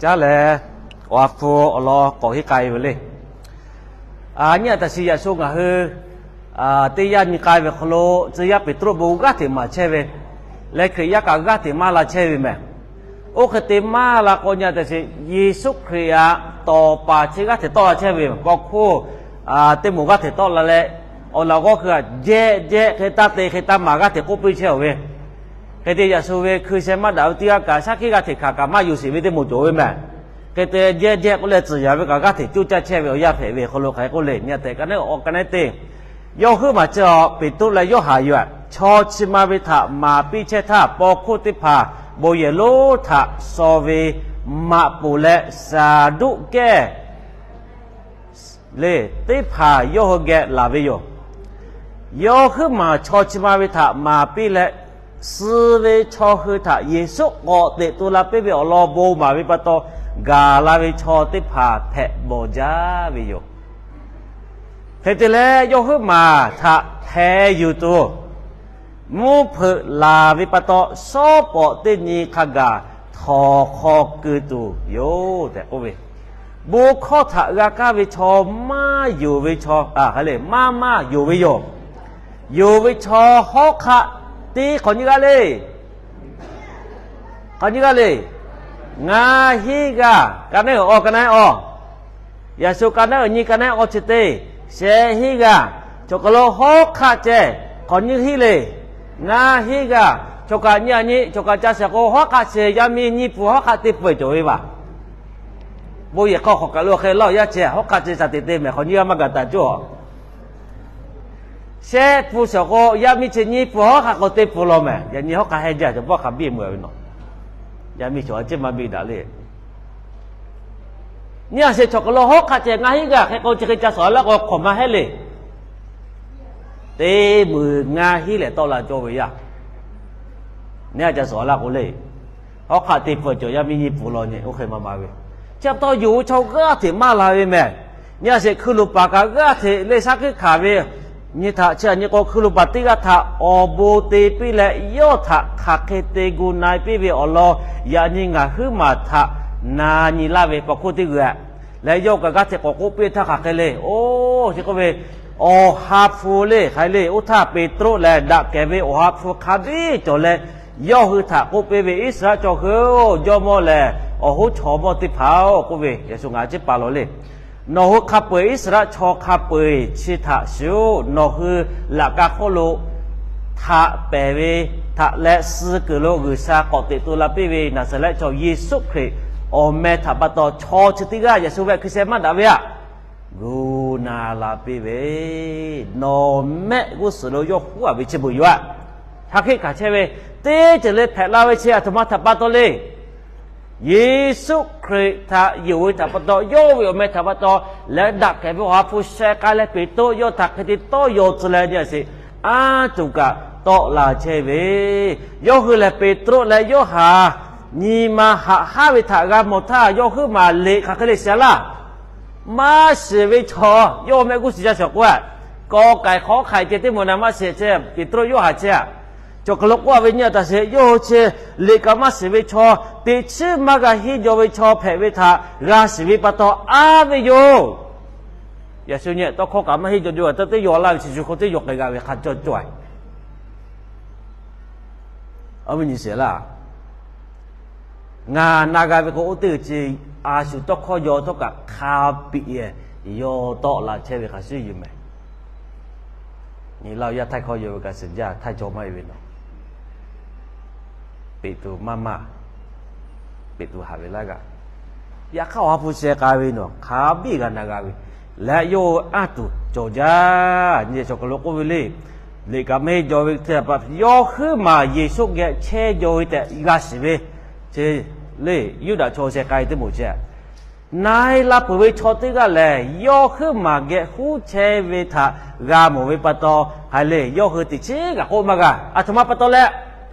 Caˇ lehˬ, awˬ ha hpu awˬ lawn k'awꞈ henˇ k'ai ve le. Nyi a taꞈ shiˍ yaꞈ sho ngaˬ hui teˇ yanˇ nyi k'ai ve hk'aw lo, tcuh yaˇ Peˍtruˆ bon g'aˇ hteꞈ maˍ chehˇ ve leh, Hkriꞈ yaˇ kaꞈ g'aˇ hteꞈ maˇ la chehˇ ve mehˬ. Oˇ hk'e te maˇ la k'o, nyi a taꞈ shiˍ Yeˍsuˆ Hkriꞈ htaꞈ tawˍ paˍ chi g'aˇ hteꞈ tawˆ la chehˇ ve paw hkuˇ teˇ moˍ g'aˇ hteꞈ tawˆ la leh, awˬ laꞈ g'awˇ hui htaꞈ jehˆ jehˆ hk'e taˇ te hk'e taˇ maˍ g'aˇ hteꞈ k'oˆ piˇ chehˇ-oˬ ve. Hk'e te yaꞈ sho ve hkui sheh maˇ daꞈ ve teˇ g'aˇ kaꞈ shaˉ hkiˆ g'aˇ hteꞈ hkanˍ kaꞈ maˇ yonˍ sheˍ ve teˇ moˍ cawˬ ve mehˬ. Hk'e te jehˆ jehˆ k'oˆ leh tcuhˍ yaˍ ve kaꞈ g'aˇ hteꞈ coˇ caˇ chehˇ ve awˬ yanˇ hpehꞈ ve hk'aw lo hk'aˬ hk'e k'oˆ le, nyi a tehꞈ ka neˉ awˬ ka neˉ te. Yawˇ huiˉ maˬ chi awˬ Peˍtruˆ leh Yoˇhanˬ yoˬ. Chaw chi ma ve htaꞈ maˍ piˇ chehˇ htaˇ, paw hkuˇ teˇ hpaˍ bon yehˬ lonˉ htaꞈ shaw ve maꞈ poˍ leh Saˍduˆkehˇ le teˇ hpaˍ yawˇ hui geh laˬ ve yoˬ. Yawˇ huiˉ maˬ chaw chi ma ve htaꞈ maˍ piˇ leh, suh ve chaw hui htaꞈ Yeˍsuˆ k'awꞈ teꞈ tu la piˇ ve awˬ lawn bon maˍ ve pa taw, gaˬ la ve chaw teˇ hpaˍ hpehꞈ bawˬ jaˇ ve yoˬ. Hk'e te leh, yawˇ huiˉ maˬ htaꞈ hpeh yuˬ tuˬ mvuhˇ hpeuꞈ laˬ ve pa taw, shawˉ pawˍ teˇ nyi hk'a gaˬ htawnˍ hk'aw keu tuˬ yoˬ tehꞈ k'oˆ ve, bon hkawˇ htaꞈ g'a kaˇ ve chaw maˇ yonˍ ve chaw, a, hk'e le maˇ maˇ yonˍ ve yoˬ. Yonˍ ve chaw hawˉ hk'aˆ teˇ hk'awꞈ nyiˇ g'aˇ le. Hk'awꞈ nyiˇ g'aˇ le. Ngaˇ hinˉ g'aˇ, ka neˉ awˬ ka neˉ awˬ. Yaꞈ shu ka neˉ awˬ nyi ka neˉ awˬ chi teˇ, shehˆ hinˉ g'aˇ. Chaw kaˬ lo hawˉ hk'aˆ ceh hk'awꞈ nyiˇ hinˉ le. Ngaˇ hinˉ g'aˇ. Chaw kaꞈ nyiˇ a nyi, chaw kaꞈ ca shehˍ k'o, hawˉ hk'aˆ shehˍ yaˇ miˇ nyiˇ pfuhˍ hawˉ hk'aˆ teˇ pfuhˍ cawˬ ve vaˬ. Bon yehˬ hk'aw hk'awꞈ kaˬ lo hk'e laˇ awˬ yaˇ ceh, hawˉ hk'aˆ ceh shaˍ teꞈ te mehˬ, hk'awꞈ nyiˇ g'aˇ maˇ gaˬ taˍ cawˇ. Shehˆ pfuhˍ shawˍ k'o, yaˇ miˇ chi nyiˇ pfuhˍ hawˉ hk'aˆ k'o teˇ pfuhˍ law mehˬ. Yaꞈ nyi hawˉ hk'aˆ hehnˇ jaˇ cawˬ, bawˆ hk'a biˇ meuˬ ve nawˬ. Yaˇ miˇ shawˍ a ciˉ maˇ biˇ daꞈ le. Nyi a sheˍ chaw kaˬ lo hawˉ hk'aˆ ceh ngaˇ hinˉ g'aˇ hk'e k'o, chi hk'e ca shawˍ laˇ k'o hk'awꞈ maˇ heˆ le. Teˇ meuˬ ngaˇ hinˉ lehˬ tawˆ la cawˇ ve yaˇ. Nyi a ca shawˍ laˇ k'o le, hawˉ hk'aˆ teˇ pfuhˍ cawˬ, yaˇ miˇ nyiˇ pfuhˍ law nyi, oˇ hk'e maˇ maˇ ve. Chi pa taw yonˍ ve chaw g'aˇ hteꞈ maˇ la ve mehˬ. Nyi a sheˍ hkui loˬ paˍ kaꞈ g'aˇ hteꞈ le shaˉ hkiˆ hkanˍ ve, nyi htaꞈ chi a nyi k'o, hkui loˬ paˍ teˇ g'aˇ htaꞈ awˬ bon te piˇ leh, yawˇ htaꞈ hk'aˬ hk'e te gu na-e piˇ ve awˬ lawn, yaꞈ nyi ngaˬ huiˉ maˬ htaꞈ na nyi laˇ ve paw hkuˇ teˇ g'uiˬ leh, yawˇ kaꞈ g'aˇ hteꞈ k'awꞈ k'oˆ piˇ htaˇ hk'aˬ hk'e le. Oˇ, chi k'oˆ ve, awˬ ha hpu le hk'aˬ hk'e le, oˇ htaˇ Peˍtruˆ lehˬ daꞈ kehˬ ve awˬ ha hpu hk'a biˇ cawˬ leh, yawˇ hui htaꞈ k'oˆ piˇ ve, Iˉsaˍreˍlaˆ chaw hui-oˬ, jawˇmawˇ lehˬ awˬ hoˉ chaw mawˇ teˇ hpaˍ-oˬ k'oˆ ve, yaꞈ shu ngaˬ ciˉ pa law le. Nawˬ hui hk'a peu-eˬ Iˉsaˍreˍlaˆ chaw hk'a peu-eˬ chi htaꞈ shiˍ-oˬ. Nawˬ hui laꞈ ka hk'oˆ lo htaꞈ pehˍ ve htaꞈ leh suh kuiˬ lo G'uiˬsha k'awꞈ teꞈ tu la piˇ ve Naˍzaˍrehˆ chaw Yeˍsuˆ Hkriꞈ awˬ meh htaꞈ pa taw, chaw chi teˇ g'aˇ yaꞈ shu ve hkui sheh maˇ daꞈ ve htaꞈ gu na la piˇ ve, nawˬ mehˆ g'uˇ suhˍ lo yawˇ huˉ a ve chi beuꞈ yoˬ-a. Shaˉ hkiˆ hkanˍ chehˇ ve, teˇ ceuˬ le hpehꞈ la ve chi aˬ htoꞈ ma htaꞈ pa taw le. Yeˍsuˆ Hkriꞈ htaꞈ yonˍ ve htaꞈ pa taw, yawˇ ve awˬ meh htaꞈ pa taw leh daꞈ kehˬ ve awˬ ha hpu sheh k'ai leh, Peˍtruˆ yawˇ htaꞈ hk'e te tawˇ yaw tcuh leh nyi a sheˍ, anˇ tuˬ kaꞈ tawˆ la chehˇ ve. Yawˇ hui lehˬ Peˍtruˆ leh Yoˇhanˬ nyi ma haꞈ haˉ ve htaꞈ g'a mawˬ htaˇ, yawˇ huiˉ maˬ liꞈ hk'aˬ hk'e le shiˍ laˇ. Maˇ shiˍ ve chaw, yawˇ mehˆ g'uˇ suhˍ ca shawˍ k'oˆ-a, kawˆ k'ai hk'awˉ hk'ai ceh teˇ moˍ na maˇ shiˍ ceh, Peˍtruˆ Yoˇhanˬ ceh-a. Chaw hk'aˬ lo k'oˆ-a ve nyi a taꞈ sheˍ, yawˇ hui chi liꞈ kaꞈ maˇ shiˍ ve chaw, teꞈ chiˉ maˇ g'a henˇ jaw ve chaw hpehꞈ ve htaꞈ g'a shiˍ ve pa taw, a ve yoˬ. Yaꞈ shu nyi tawˇ hkawˇ kaꞈ maˇ henˇ jaw jaw, a taˇ teˇ yaw laˇ ve chi shu hk'aw teˇ yaw k'ai g'a ve hk'a cawˇ cawˇ-a. Aˬ, ve nyi sheˍ laˇ. Ngaˬ na g'a ve k'o, oˇ teˇ ceuˬ a shu tawˇ hkawˇ yaw htawˇ kaꞈ hk'a piꞈ-e yaw tawˆ la chehˇ ve hk'a shuˍ yoˬ mehˬ. Nyi laˇ-o, yaˇ htaiˇ hkawˇ yaw ve kaꞈ shiˍ jaˇ, htaiˇ cawˇ maˇ heˆ ve nawˬ. Peˍtruˆ maˇ maˇ, Peˍtruˆ haꞈ ve laˇ g'aꞈ. Yaꞈ hk'aˇ awˬ ha hpu sheh k'ai ve nawˬ hk'a biˇ g'a na g'a ve leh, yawˇ anˇ tuˬ cawˬ jaˇ. Nyi chaw hk'aˬ lo k'oˆ ve le, liꞈ kaꞈ maˇ henˇ jaw ve teˇ hpaˍ, yawˇ huiˉ maˬ Yeˍsuˆ geh chehˇ jaw ve tehꞈ g'a shiˍ ve, chi le Yuˇdaꞈ chaw sheh k'ai teˇ moˍ ceh, na-e la peuˬ ve chaw teˇ g'aˇ lehˬ, yawˇ huiˉ maˬ geh huˉ chehˇ ve htaꞈ g'a mawˬ ve pa taw, hk'aˬ le yawˇ hui teꞈ chiˉ g'a k'oˆ maˇ g'a. Aˬ htoꞈ ma pa taw leh,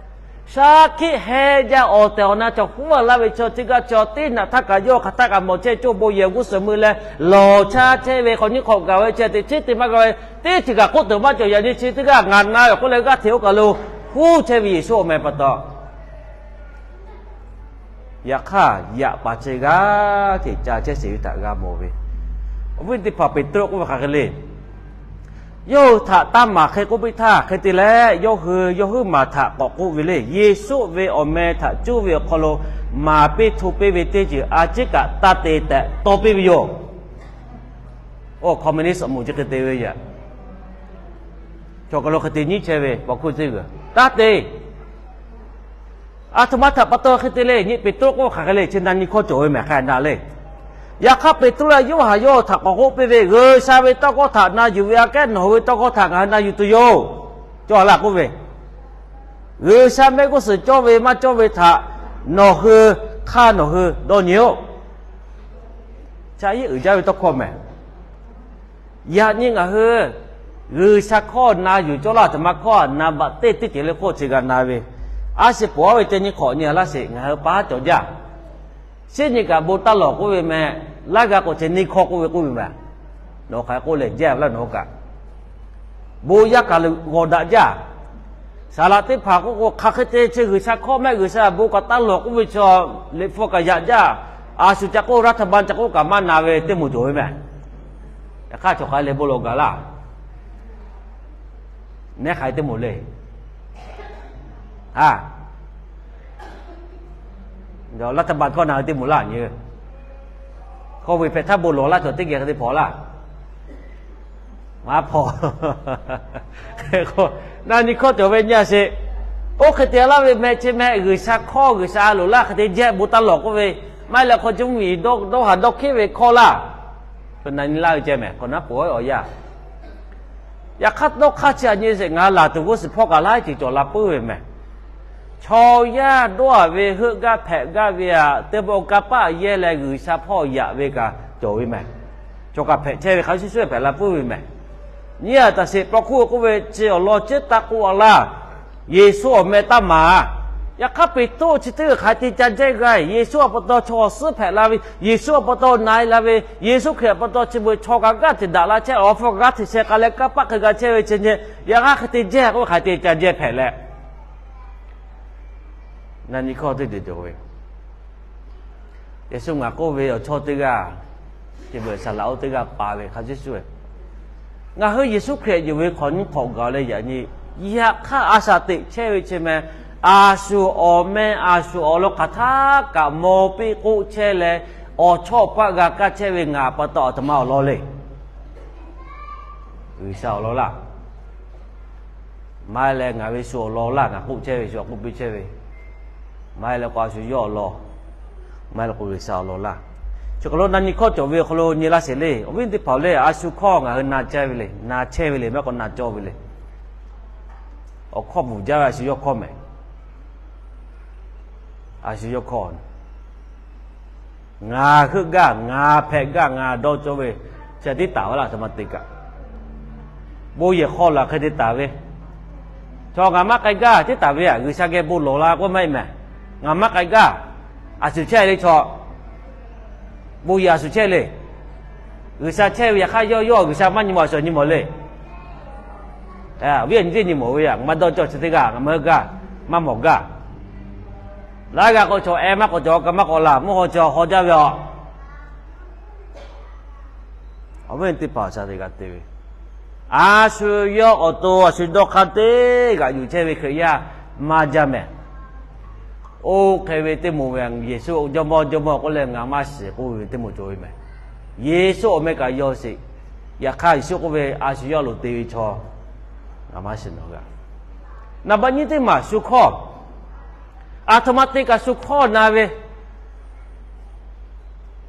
shaˉ hkiˆ hehnˇ jaˇ awˬ tehˬ awˬ na cawˬ huˉ a laˇ ve chaw teˇ g'aˇ cawˬ teˇ naꞈ htaˇ kaꞈ yawˇ hk'aˬ htaˇ kaꞈ mawˬ chehˇ, coˇ bon yehˬ g'uˇ suhˍ mui leh lawˬ chaˇ chehˇ ve hk'awꞈ nyiˇ hk'awꞈ gaˬ ve ceh teꞈ chiˉ te maˇ g'a ve, teˇ ceuˬ kaꞈ k'oˆ tuˬ maˇ cawˬ. Yaꞈ nyi chi teˇ g'aˇ ngaˬ na ve k'oˆ leh g'aˇ hteꞈ oˇ kaˬ lo huˉ chehˇ ve Yeˍsuˆ awˬ meh pa taw Yaꞈ hk'aˇ, yaꞈ paˍ chi g'aˇ hteꞈ ca chehˇ sheˍ ve htaꞈ g'a mawˬ ve, awˬ viˉ teˇ hpaˍ Peˍtruˆ k'oˆ ve hk'aˬ hk'e le. Yawˇ hui htaꞈ taˇ maˍ hk'e k'oˆ piˇ htaˇ hk'e te leh, yawˇ hui yawˇ huiˉ maˬ htaꞈ k'awꞈ k'oˆ ve le. Yeˍsuˆ ve awˬ meh htaꞈ cuˇ ve awˬ hk'aw lo maˍ piˇ hto piˇ ve teˇ ceuˬ a ciˉ kaꞈ taˇ te tehꞈ taw piˇ ve yoˬ. Oˇ communist awˬ moˍ chi hk'e te ve yaꞈ, chaw hk'aw lo hk'e te nyiˉ chehˇ ve paw hkuˇ teˇ g'uiˬ taˇ te. Aˬ htoꞈ ma htaꞈ pa taw hk'e te le, nyi Peˍtruˆ k'oˆ hk'aˬ hk'e le, chi na nyi hkawˇ cawˬ ve mehˬ hk'a na le. Yaꞈ hk'aˇ, Peˍtruˆ leh Yoˇhanˬ yawˇ hui htaꞈ k'awꞈ k'oˆ piˇ ve, G'uiˬsha ve tawˇ hkawˇ htaꞈ na yuˬ ve aꞈ kehˉ nawˬ hui ve tawˇ hkawˇ htaꞈ ngaˬ hui na yuˬ tuˬ yoˬ. Cawˬ laˇ k'oˆ ve, G'uiˬsha mehˆ g'uˇ suhˍ cawˇ ve maˇ cawˇ ve htaꞈ nawˬ hui hk'aˇ nawˬ hui dawˇ nyi-oˆ. Ca iˉ uiˍ jaˇ ve tawˇ hkawˇ mehˬ. Yaꞈ nyi ngaˬ hui G'uiˬsha hkawˇ na yuˬ cawˇ laˇ, aˬ htoꞈ ma hkawˇ na baꞈ teˇ teˇ ceuˬ le hk'oˆ chi g'a na ve, a shiˍ poˍ aˉ ve teˇ nyi hk'awꞈ nyi laˇ sheˍ, ngaˬ hui paˉ cawˬ jaˇ. Shinˉ nyi kaꞈ bon taˇ lawˬ k'oˆ ve meh, laˇ g'a k'o chi neˇ hkawˇ k'oˆ ve k'oˆ ve meh. Nawˬ hk'aˬ hk'e k'oˆ leh jaˇ ve laˇ nawˬ hui kaꞈ. Bon yaˇ kaꞈ g'awˬ daꞈ jaˇ. Saˍ laꞈ teˇ hpaˍ k'oˆ k'o, hk'aˬ hk'e te chi G'uiˬsha hkawˇ mehˆ, G'uiˬsha bon kaꞈ taˇ lawˬ k'oˆ ve chaw, liꞈ hpu kaꞈ yaꞈ jaˇ. A shu ca k'oˆ, รัฐบาล ca k'oˆ kaꞈ maˇ na ve teˇ moˍ cawˬ ve meh. Yaꞈ hk'aˇ, chaw hk'aˬ hk'e leh bon lawˬ gaˬ laˇ. Nehˉ hk'aˬ hk'e teˇ moˍ le. รัฐบาล hkawˇ na ve teˇ moˍ laˇ nyi. Hkawˇ ve hpehꞈ htaˇ bon lawˬ laˇ cawˬ teˇ geh hk'e te hpawnˬ laˇ. Maˇ hpawnˬ. Na nyi hkawˇ cawˬ ve nyi a sheˍ. Oˇ hk'e te laˇ ve meh chi meh, G'uiˬsha hkawˇ, G'uiˬsha a loˍ laˇ hk'e te jehˇ bon taˇ lawˬ k'oˆ ve, maˇ heˆ leh hk'aw cuˇ mvuhˇmiˬ dawˇ haˍ dawˇ hkiˉ ve hkawˇ laˇ. Hk'e na nyi laˇ ve ceh meh, hk'awꞈ naˉ poˍ awˬ yanˇ. Yaꞈ hk'aˇ, dawˇ hk'aˇ chi a nyi sheˍ, ngaˬ hui laˬ tuˬ g'uˇ suhˍ hpawˇ kaꞈ laiˉ ceuˬ cawˬ la puiˉ ve meh. Chaw yaˇ dawˇ haˍ ve heuˆ gaˇ hpehꞈ gaˇ ve aꞈ, teˇ pawˆ kanˇ paˆ yehˇ leh G'uiˬsha hpawˇ yaꞈ ve kaꞈ cawˬ ve meh. Chaw kaꞈ hpehꞈ chehˇ ve hk'a shuˍ shuˍ hpehꞈ la puiˉ ve meh. Nyi a taˍ sheˍ, paw hkuˇ k'oˆ ve chi awˬ lawn ciˉ taˇ k'oˆ a laˇ. Yeˍsuˆ awˬ meh taˇ maˍ. Yaꞈ hk'aˇ, Peˍtruˆ chi teˇ g'aˇ hk'aˬ hk'e te ca jehˇ g'a, Yeˍsuˆ awˬ pa taw chaw awˬ suhˉ hpehꞈ la ve, Yeˍsuˆ awˬ pa taw na e la ve, Yeˍsuˆ Hkriꞈ awˬ pa taw chi beuꞈ chaw kaꞈ g'aˇ hteꞈ daꞈ la chehˇ, awˬ hpfuhˇ kaꞈ g'aˇ hteꞈ sheh k'ai leh kanˇ paˆ hk'e g'a chehˇ ve chi nyi, yaꞈ hk'aˇ hk'e te jehˇ k'oˆ ve hk'aˬ hk'e te ca jehˇ hpehꞈ leh, na nyi hkawˇ teˇ ceuˬ cawˬ ve. Yeˍsuˆ ngaˬ k'oˆ ve awˬ chawˇ teˇ g'aˇ, chi beuꞈ saˍ laꞈ oˇ teˇ g'aˇ pa ve hk'a shuˍ shuˍ, ngaˬ hui Yeˍsuˆ Hkriꞈ yonˍ ve hk'awꞈ nyiˇ hk'awꞈ gaˬ leh yaꞈ nyi, yaꞈ hk'aˇ a shaꞈ teꞈ chehˇ ve chi meh, a shu awˬ meh a shu awˬ lawn hk'aˬ htaˇ kaꞈ maw piˇ k'oˆ chehˇ leh, awˬ chawˇ awˬ paˆ g'a kaˇ chehˇ ve ngaˬ pa taw aˬ htoꞈ ma awˬ lawn le. G'uiˬsha awˬ lawn laˇ. Maˇ heˆ leh ngaˬ ve shu awˬ lawn laˇ, ngaˬ k'oˆ chehˇ ve shu k'oˆ piˇ chehˇ ve. Maˇ heˆ leh k'o a shu yawˇ awˬ lawn, maˇ heˆ leh k'o G'uiˬsha awˬ lawn laˇ. Chi hk'aw lo na nyi hkawˇ cawˬ ve awˬ hk'aw lo nyi laˇ sheˍ le. Awˬ viˉ teˇ hpaˍ le, a shu hkawˇ ngaˬ hui na chehˇ ve le, na chehˇ ve le, maˇ k'o na cawˇ ve le. Awˬ hkawˇ bvuhˬ jaˇ ve a shu yawˇ hkawˇ meh. A shu yawˇ hkawˇ, ngaˬ heuˆ gaˇ, ngaˬ hpehꞈ gaˇ, ngaˬ dawˇ cawˇ ve, chi tiˉ taˍ ve laˇ, aˬ htoꞈ ma te kaꞈ. Bon yehˬ hk'aw laˬ hk'e te taˍ ve, chaw ngaˬ maˇ k'ai gaˇ tiˉ taˍ ve aꞈ, G'uiˬsha geh bon lawˬ la k'oˆ maˇ heˆ meh. Ngaˬ maˇ k'ai gaˇ, a shu chehˇ le chaw. Bon yehˬ a shu chehˇ le. G'uiˬsha chehˇ ve yaꞈ hk'aˇ yawˇ yawˇ G'uiˬsha maˇ nyi mawˬ, a shu nyi mawˬ le. Viˉ nyi teˇ nyi mawˬ ve aꞈ, maˇ dawˇ cawˇ chi teˇ g'aˇ ngaˬ maˇ heuˆ gaˇ, maˇ mawˬ gaˇ. Laiˉ g'aˇ k'o chaw ehˉ maˇ k'awꞈ cawˬ, ka maˇ k'awꞈ laˬ, mvuhˇ haw chi haw jaˇ ve aꞈ. Awˬ viˉ teˇ hpaˍ shaˍ te g'a te ve, a shu yawˇ awˬ to a shu dawˇ hk'aˇ teˇ g'aꞈ yuˬ chehˇ ve Hkriꞈ yaˇ maˇ jaˇ meh. Oˇ hk'e ve teˇ moˍ ve Yeˍsuˆ Jawˇmawˇ Jawˇmawˇ k'oˆ leh ngaˬ maˇ shiˍ k'oˆ ve teˇ moˍ cawˬ ve meh. Yeˍsuˆ awˬ meh kaꞈ yaw sheˍ. Yaꞈ hk'aˇ Yeˍsuˆ k'oˆ ve, a shu yawˇ loˍ te ve chaw ngaˬ maˇ shiˍ nawˬ g'a. Naˍ baꞈ nyiˇ teˇ maˬ shu hkawˇ, aˬ htoꞈ ma te kaꞈ shu hkawˇ na ve,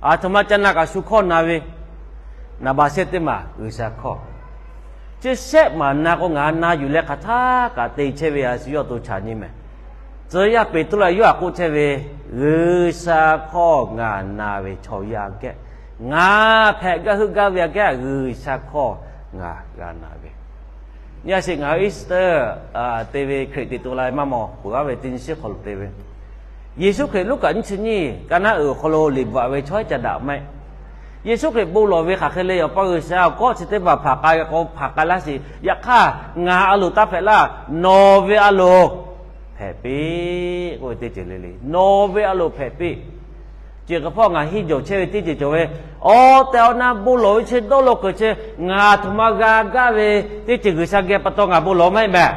aˬ htoꞈ ma ca na kaꞈ shu hkawˇ na ve, naˍ baꞈ shehˆ teˇ maˬ G'uiˬsha hkawˇ. Chi shehˆ maˬ na k'o ngaˬ na yuˬ leh hk'aˬ htaˇ kaꞈ te chehˇ ve a shu yawˇ awˬ to chaꞈ nyi meh. Tcuh yaˇ Peˍtruˆ leh Yoˇhanˬ k'oˆ chehˇ ve, G'uiˬsha hkawˇ ngaˬ na ve chaw yaˇ aꞈ kehˉ, ngaˬ hpehꞈ gaˇ heuˆ gaˇ ve aꞈ kehˉ G'uiˬsha hkawˇ ngaˬ g'a na ve. Nyi a sheˍ, ngaˬ hui Easter te ve Hkriꞈ teꞈ to la ve maˇ mawˬ, peuˬ aˉ ve teˇ nyi shiˉ hk'aw lo te ve, Yeˍsuˆ Hkriꞈ Luˉkaꞈ nyiˇ chi nyiˇ ka naˉ uiˍ awˬ hk'aw lo liꞈ bvuhꞈ ve chaw haiˉ ca daꞈ mehˆ. Yeˍsuˆ Hkriꞈ bon lawˬ ve hk'aˬ hk'e le, Awˬ pa G'uiˬsha awˬ kawˆ chi teˇ hpaˍ hpaˍ k'ai k'o hpaˍ k'ai laˇ sheˍ. Yaꞈ hk'aˇ ngaˬ a loˍ taˇ hpehꞈ laˇ, nawˬ ve a loˍ hpehꞈ piˇ k'oˆ ve teˇ ceuˬ le le. Nawˬ ve a loˍ hpehꞈ piˇ. Chi hk'e hpawˇ ngaˬ henˇ jawˬ chehˇ ve teˇ ceuˬ cawˬ ve, awˬ tehˬ awˬ na bon lawˬ ve chi dawˇ law kuiˬ chi, ngaˬ htoꞈ ma g'a gaˇ ve teˇ ceuˬ G'uiˬsha geh pa taw ngaˬ bon lawˬ maˇ heˆ mehˍ.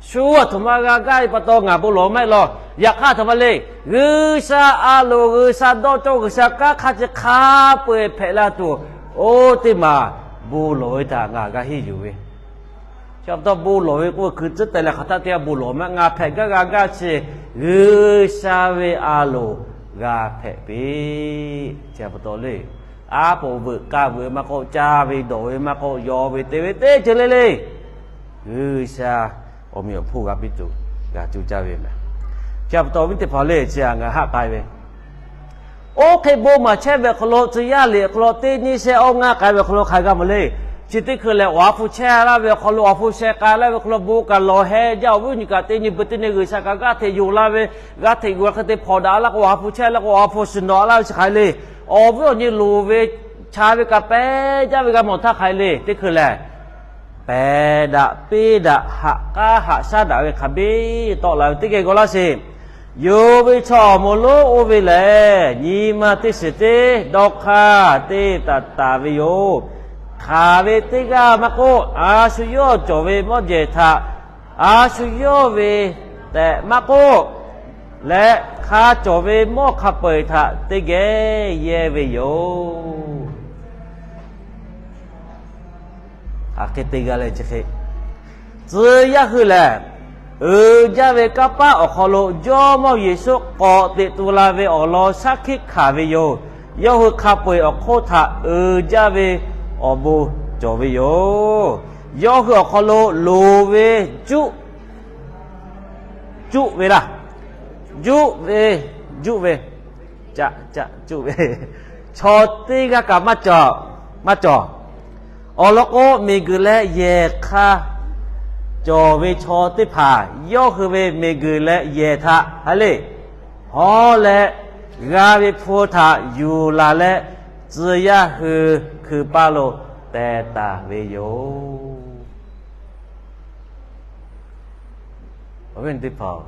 Shu aˬ htoꞈ ma g'a gaˇ ve pa taw ngaˬ bon lawˬ maˇ heˆ law. Yaꞈ hk'aˇ htoꞈ ma le, G'uiˬsha a loˍ G'uiˬsha dawˇ cawˇ G'uiˬsha kanˉ hk'aˇ chi hk'a peu-eˬ hpehꞈ la tuˬ, oˇ teˇ maˬ bon lawˬ ve htaꞈ ngaˬ g'a henˇ yuˬ ve. Chi pa taw bon lawˬ ve k'oˆ ve hkui tcuhˉ teh leh hk'aˬ htaˇ teˇ g'aˇ bon lawˬ maˇ, ngaˬ hpehꞈ gaˇ g'a gaˇ chi G'uiˬsha ve a loˍ g'a hpehꞈ piˇ. Chi pa taw le, aˉ poꞈ veuꞈ k'a veuꞈ maˇ k'oˆ, caˇ ve dawˬ ve maˇ k'oˆ, yaw ve te ve teˇ ceuˬ le le, G'uiˬsha awˬ meꞈ awˬ hponˇ g'a piˇ tuˬ g'a cuˇ caˇ ve mehˍ. Chi pa taw awˬ viˉ teˇ hpaˍ le, chi htaꞈ ngaˬ haˆ k'ai ve, oˇ hk'e bon maˍ chehˇ ve awˬ hk'aw lo tcuh yaˇ liꞈ awˬ hk'aw lo teˇ nyi sheh awˇ ngaˇ k'ai ve awˬ hk'aw lo hk'aˬ hk'e g'a mawˬ le. Chi teˇ hkui lehˬ, awˬ ha hpu chehˇ laˇ ve awˬ hk'aw lo, awˬ ha hpu sheh k'ai laˇ ve awˬ hk'aw lo bon kaꞈ lawˬ heh jaˇ, awˬ viˉ awˬ nyi kaꞈ teˇ nyi beuꞈ teˇ nyi G'uiˬsha kaꞈ g'aˇ hteꞈ yonˍ la ve, g'aˇ hteꞈ yonˍ la hk'e te hpawnˬ daꞈ laˇ k'o, awˬ ha hpu chehˇ laˇ k'o, awˬ ha hpu suhˍ nawꞈ laˇ ve chi hk'aˬ hk'e le. Awˬ viˉ awˬ nyi loˍ ve, chaˍ ve kaꞈ pehˇ jaˇ ve g'a mawˬ htaˇ hk'aˬ hk'e le. Teˇ hkui lehˬ, pehˬ daꞈ peˇ daꞈ haꞈ k'aˉ haꞈ shaˉ daꞈ ve hk'a biˇ tawˆ la ve teˇ geh g'aw laˇ sheˍ. Yonˍ ve chaw awˬ moˍ lonˉ oˇ ve lehˬ, nyi ma teˇ shiˍ teˇ dawˇ hk'aˇ teˇ taˍ taˍ ve yoˬ. Hk'aˬ ve teˇ g'aˇ maˇ k'oˆ, a shu yawˇ cawˬ ve mawˇ jehˬ htaꞈ a shu yawˇ ve tehꞈ maˇ k'oˆ leh, hk'a cawˬ ve mawˇ hk'a peu-eˬ htaꞈ teˇ geh yehˇ ve yoˬ. Hk'aˬ hk'e te g'a leh chi hk'e, tcuh yaˇ hui lehˬ, uiˍ jaˇ ve kanˇ paˆ awˬ hk'aw lo Jawˇmawˇ Yeˍsuˆ k'awꞈ teꞈ tu la ve awˬ lawn shaˉ hkiˆ hkanˍ ve yoˬ. Yawˇ hui hk'a peu-eˬ awˬ hk'oˆ htaꞈ uiˍ jaˇ ve awˬ bon cawˬ ve yoˬ. Yawˇ hui awˬ hk'aw lo loˍ ve juˆ, juˆ ve laˇ, juˆ ve, juˆ ve, caꞈ caꞈ juˆ ve, chaw teˇ g'aˇ kaꞈ maˇ cawˬ, maˇ cawˬ. Awˬ lawn k'o, miˬguiˬ leh yehˬ hk'a cawˬ ve chaw teˇ hpaˍ yawˇ hui ve miˬguiˬ leh yehˬ htaꞈ hk'aˬ hk'e le hawˉ leh, g'a ve hpu htaꞈ yuˬ laˬ leh, tcuh yaˇ hui hkui paˇ lo teh taˍ ve yoˬ. Awˬ viˉ teˇ hpaˍ-oˬ,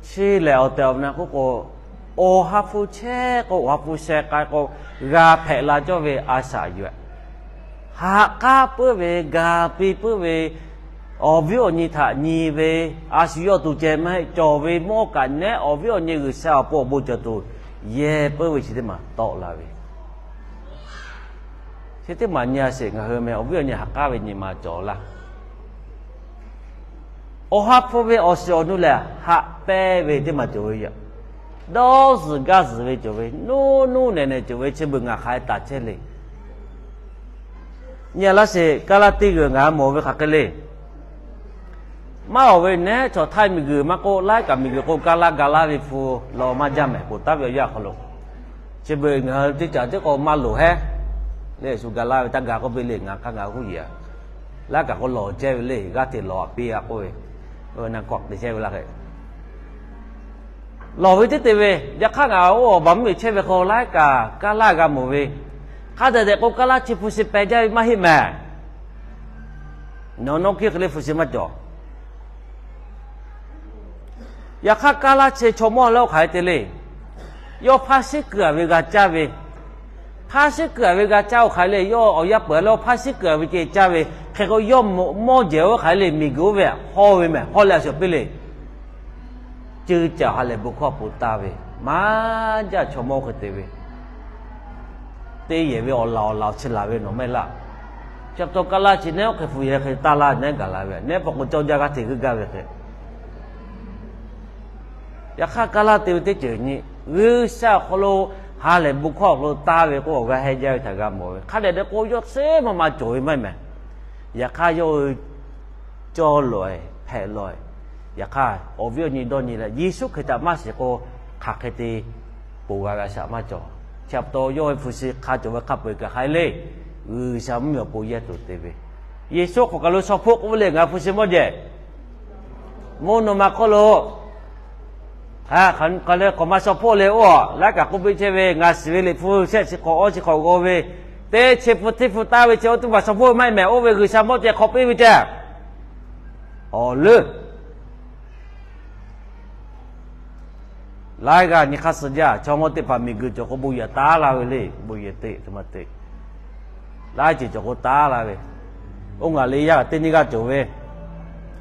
chi lehˬ awˬ tehˬ awˬ na k'oˆ k'o, awˬ ha hpu chehˇ k'o, awˬ ha hpu sheh k'ai k'o, g'a hpehꞈ la cawˇ ve a shaꞈ yoˬ. Haꞈ k'aˉ puiˉ ve, ga piˇ puiˉ ve, awˬ viˉ awˬ nyi htaꞈ nyi ve, a shu yawˇ tuˬ ceh maˇ heˆ, cawˬ ve mawˇ kaꞈ nehˉ awˬ viˉ awˬ nyi G'uiˬsha awˬ pon awˬ bon cawˬ tuˬ yehˇ puiˉ ve chi teˇ maˬ tawˆ la ve. Chi teˇ maˬ nyi a sheˍ, ngaˬ hui meh awˬ viˉ awˬ nyi haꞈ k'aˉ ve nyi ma cawˬ laˇ. Awˬ ha hpu ve awˬ shiˍ awˬ nu lehˬ, haꞈ pehnˇ ve teˇ maˬ cawˬ ve yoˬ. Dawˇ zuhˬ gaˇ zuhˬ ve cawˬ ve, nuˇ nuˇ nehˬ nehˬ cawˬ ve, chi beuꞈ ngaˬ hk'aˬ hk'e taˍ chehˇ le. Nyi a laˇ sheˍ, Kaˇlaˇ teˇ g'uiˬ ngaˬ mawˬ ve hk'aˬ hk'e le. Maˇ awˬ ve nehˉ chaw htaiˇ miˬguiˬ maˇ k'oˆ, laiˉ kaꞈ miˬguiˬ k'o, Kaˇlaˇ ga laˇ ve hpu law maˇ jaˇ mehˍ, poˬ taˉ ve awˬ yanˇ awˬ hk'aw lo. Chi beuꞈ ngaˬ hui teˇ caˬ tiˉ k'o maˇ loˍ heˉ. Leh shu ga laˇ ve taˇ ga k'oˆ piˇ le, ngaˬ hk'aˇ ngaˬ hui k'oˆ yeˬ a. Laiˉ kaꞈ k'o lawˬ chehˇ ve le, g'aˇ hteꞈ lawˬ a piˇ a k'oˆ ve, na kawꞈ te chehˇ ve laˇ hk'e lawˬ ve teˇ te ve, yaꞈ hk'aˇ ngaˬ oˇ awˬ baˬ mvuhˇmiˬ chehˇ ve hk'aw laiˉ kaꞈ Kaˇlaˇ g'a mawˬ ve, hk'a dehꞈ dehꞈ k'o Kaˇlaˇ chi hpu shi peh jaˇ ve maˇ heˆ mehˍ. Nawˬ nawˇ hkiˉ hk'e le hpu shi maˇ cawˬ. Yaꞈ hk'aˇ Kaˇlaˇ chi chaw mawˇ leh oˇ hk'aˬ hk'e te le. Yawˇ hpaˇ shiˉ kuiˬ a ve g'a caˇ ve, hpaˇ shiˉ kuiˬ a ve g'a caˇ oˇ hk'aˬ hk'e le, yawˇ awˬ yaˇ peuˬ leh hpaˇ shiˉ kuiˬ a ve ceh caˇ ve, hk'e k'o yawˇ mawˇ jehˬ oˇ hk'aˬ hk'e le miˬguiˬ oˇ ve hawˇ ve mehˍ, hawˇ leh a shuˍ piˇ le. Ceuˇ caˬ ha lehˬ bon hkawˇ pon taˇ ve, maˇ jaˇ chaw mawˇ hk'e te ve. Teˇ yehˬ ve awˬ laˬ awˬ laˬ chi laˬ ve nawˬ mehˆ laˇ. Chi pa taw Kaˇlaˇ chi nehˉ oˇ hk'e hpu yehˬ hk'e taˇ laˇ nehˉ gaˬ la ve, nehˉ paw k'o cawˇ jaˇ g'aˇ hteꞈ g'uiˇ gaˇ ve hk'e. Yaꞈ hk'aˇ Kaˇlaˇ te ve teˇ ceuˬ nyi, G'uiˬsha awˬ hk'aw lo ha lehˬ bon hkawˇ awˬ hk'aw lo taˇ ve k'o, awˬ g'aˇ heh jaˇ ve htaꞈ g'a mawˬ ve hk'a dehꞈ dehꞈ k'o, yawˇ tseˉ maˇ maˇ cawˬ ve maˇ heˆ mehˍ. Yaꞈ hk'aˇ yawˇ hui cawˇ lawˬ-e hpehꞈ lawˬ-e. Yaꞈ hk'aˇ awˬ viˉ awˬ nyi dawˇ nyi leh Yeˍsuˆ Hkriꞈ htaꞈ maˇ shiˍ k'o, hk'aˬ hk'e te ponˬ g'a ve a shaꞈ maˇ cawˬ. Chi pa taw yawˇ ve hpu shi hk'a cawˬ ve hk'a peu-eˬ kaꞈ hk'aˬ hk'e le, G'uiˬsha mvuhˇmiˬ awˬ pon yehˇ tuˬ te ve. Yeˍsuˆ k'awꞈ kaˬ lo shaw hpoˆ k'oˆ ve le, ngaˬ hpu shi mawˇ jehˬ mvuhˇ naw ma hk'oˆ lo hk'aˬ hk'e k'awꞈ maˇ shaw hpoˆ le oˇ, laiˉ kaꞈ k'oˆ piˇ chehˇ ve, ngaˬ shiˍ ve liꞈ hpu shehˆ chi hk'awꞈ awˇ chi hk'awꞈ g'aw ve, teˇ chi hpu teˇ hpu taˇ ve chi oˇ tuˬ maˬ shaw hpoˆ ve maˇ heˆ mehˍ, oˇ ve G'uiˬsha mawˇ ceh hk'awꞈ piˇ ve ceh. Awˬ leuˉ Laiˉ g'aˇ nyi hk'aˇ suh jaˇ. Chaw mawˇ teˇ hpaˍ miˬguiˬ cawˬ k'o bon yaꞈ taˉ laˇ ve le. Bon yaꞈ teꞈ teˇ maˇ teꞈ, laiˉ ceuˬ cawˬ k'o taˉ laˇ ve. Oˇ ngaˬ le yaˇ teˇ nyiˇ g'aˇ cawˬ ve,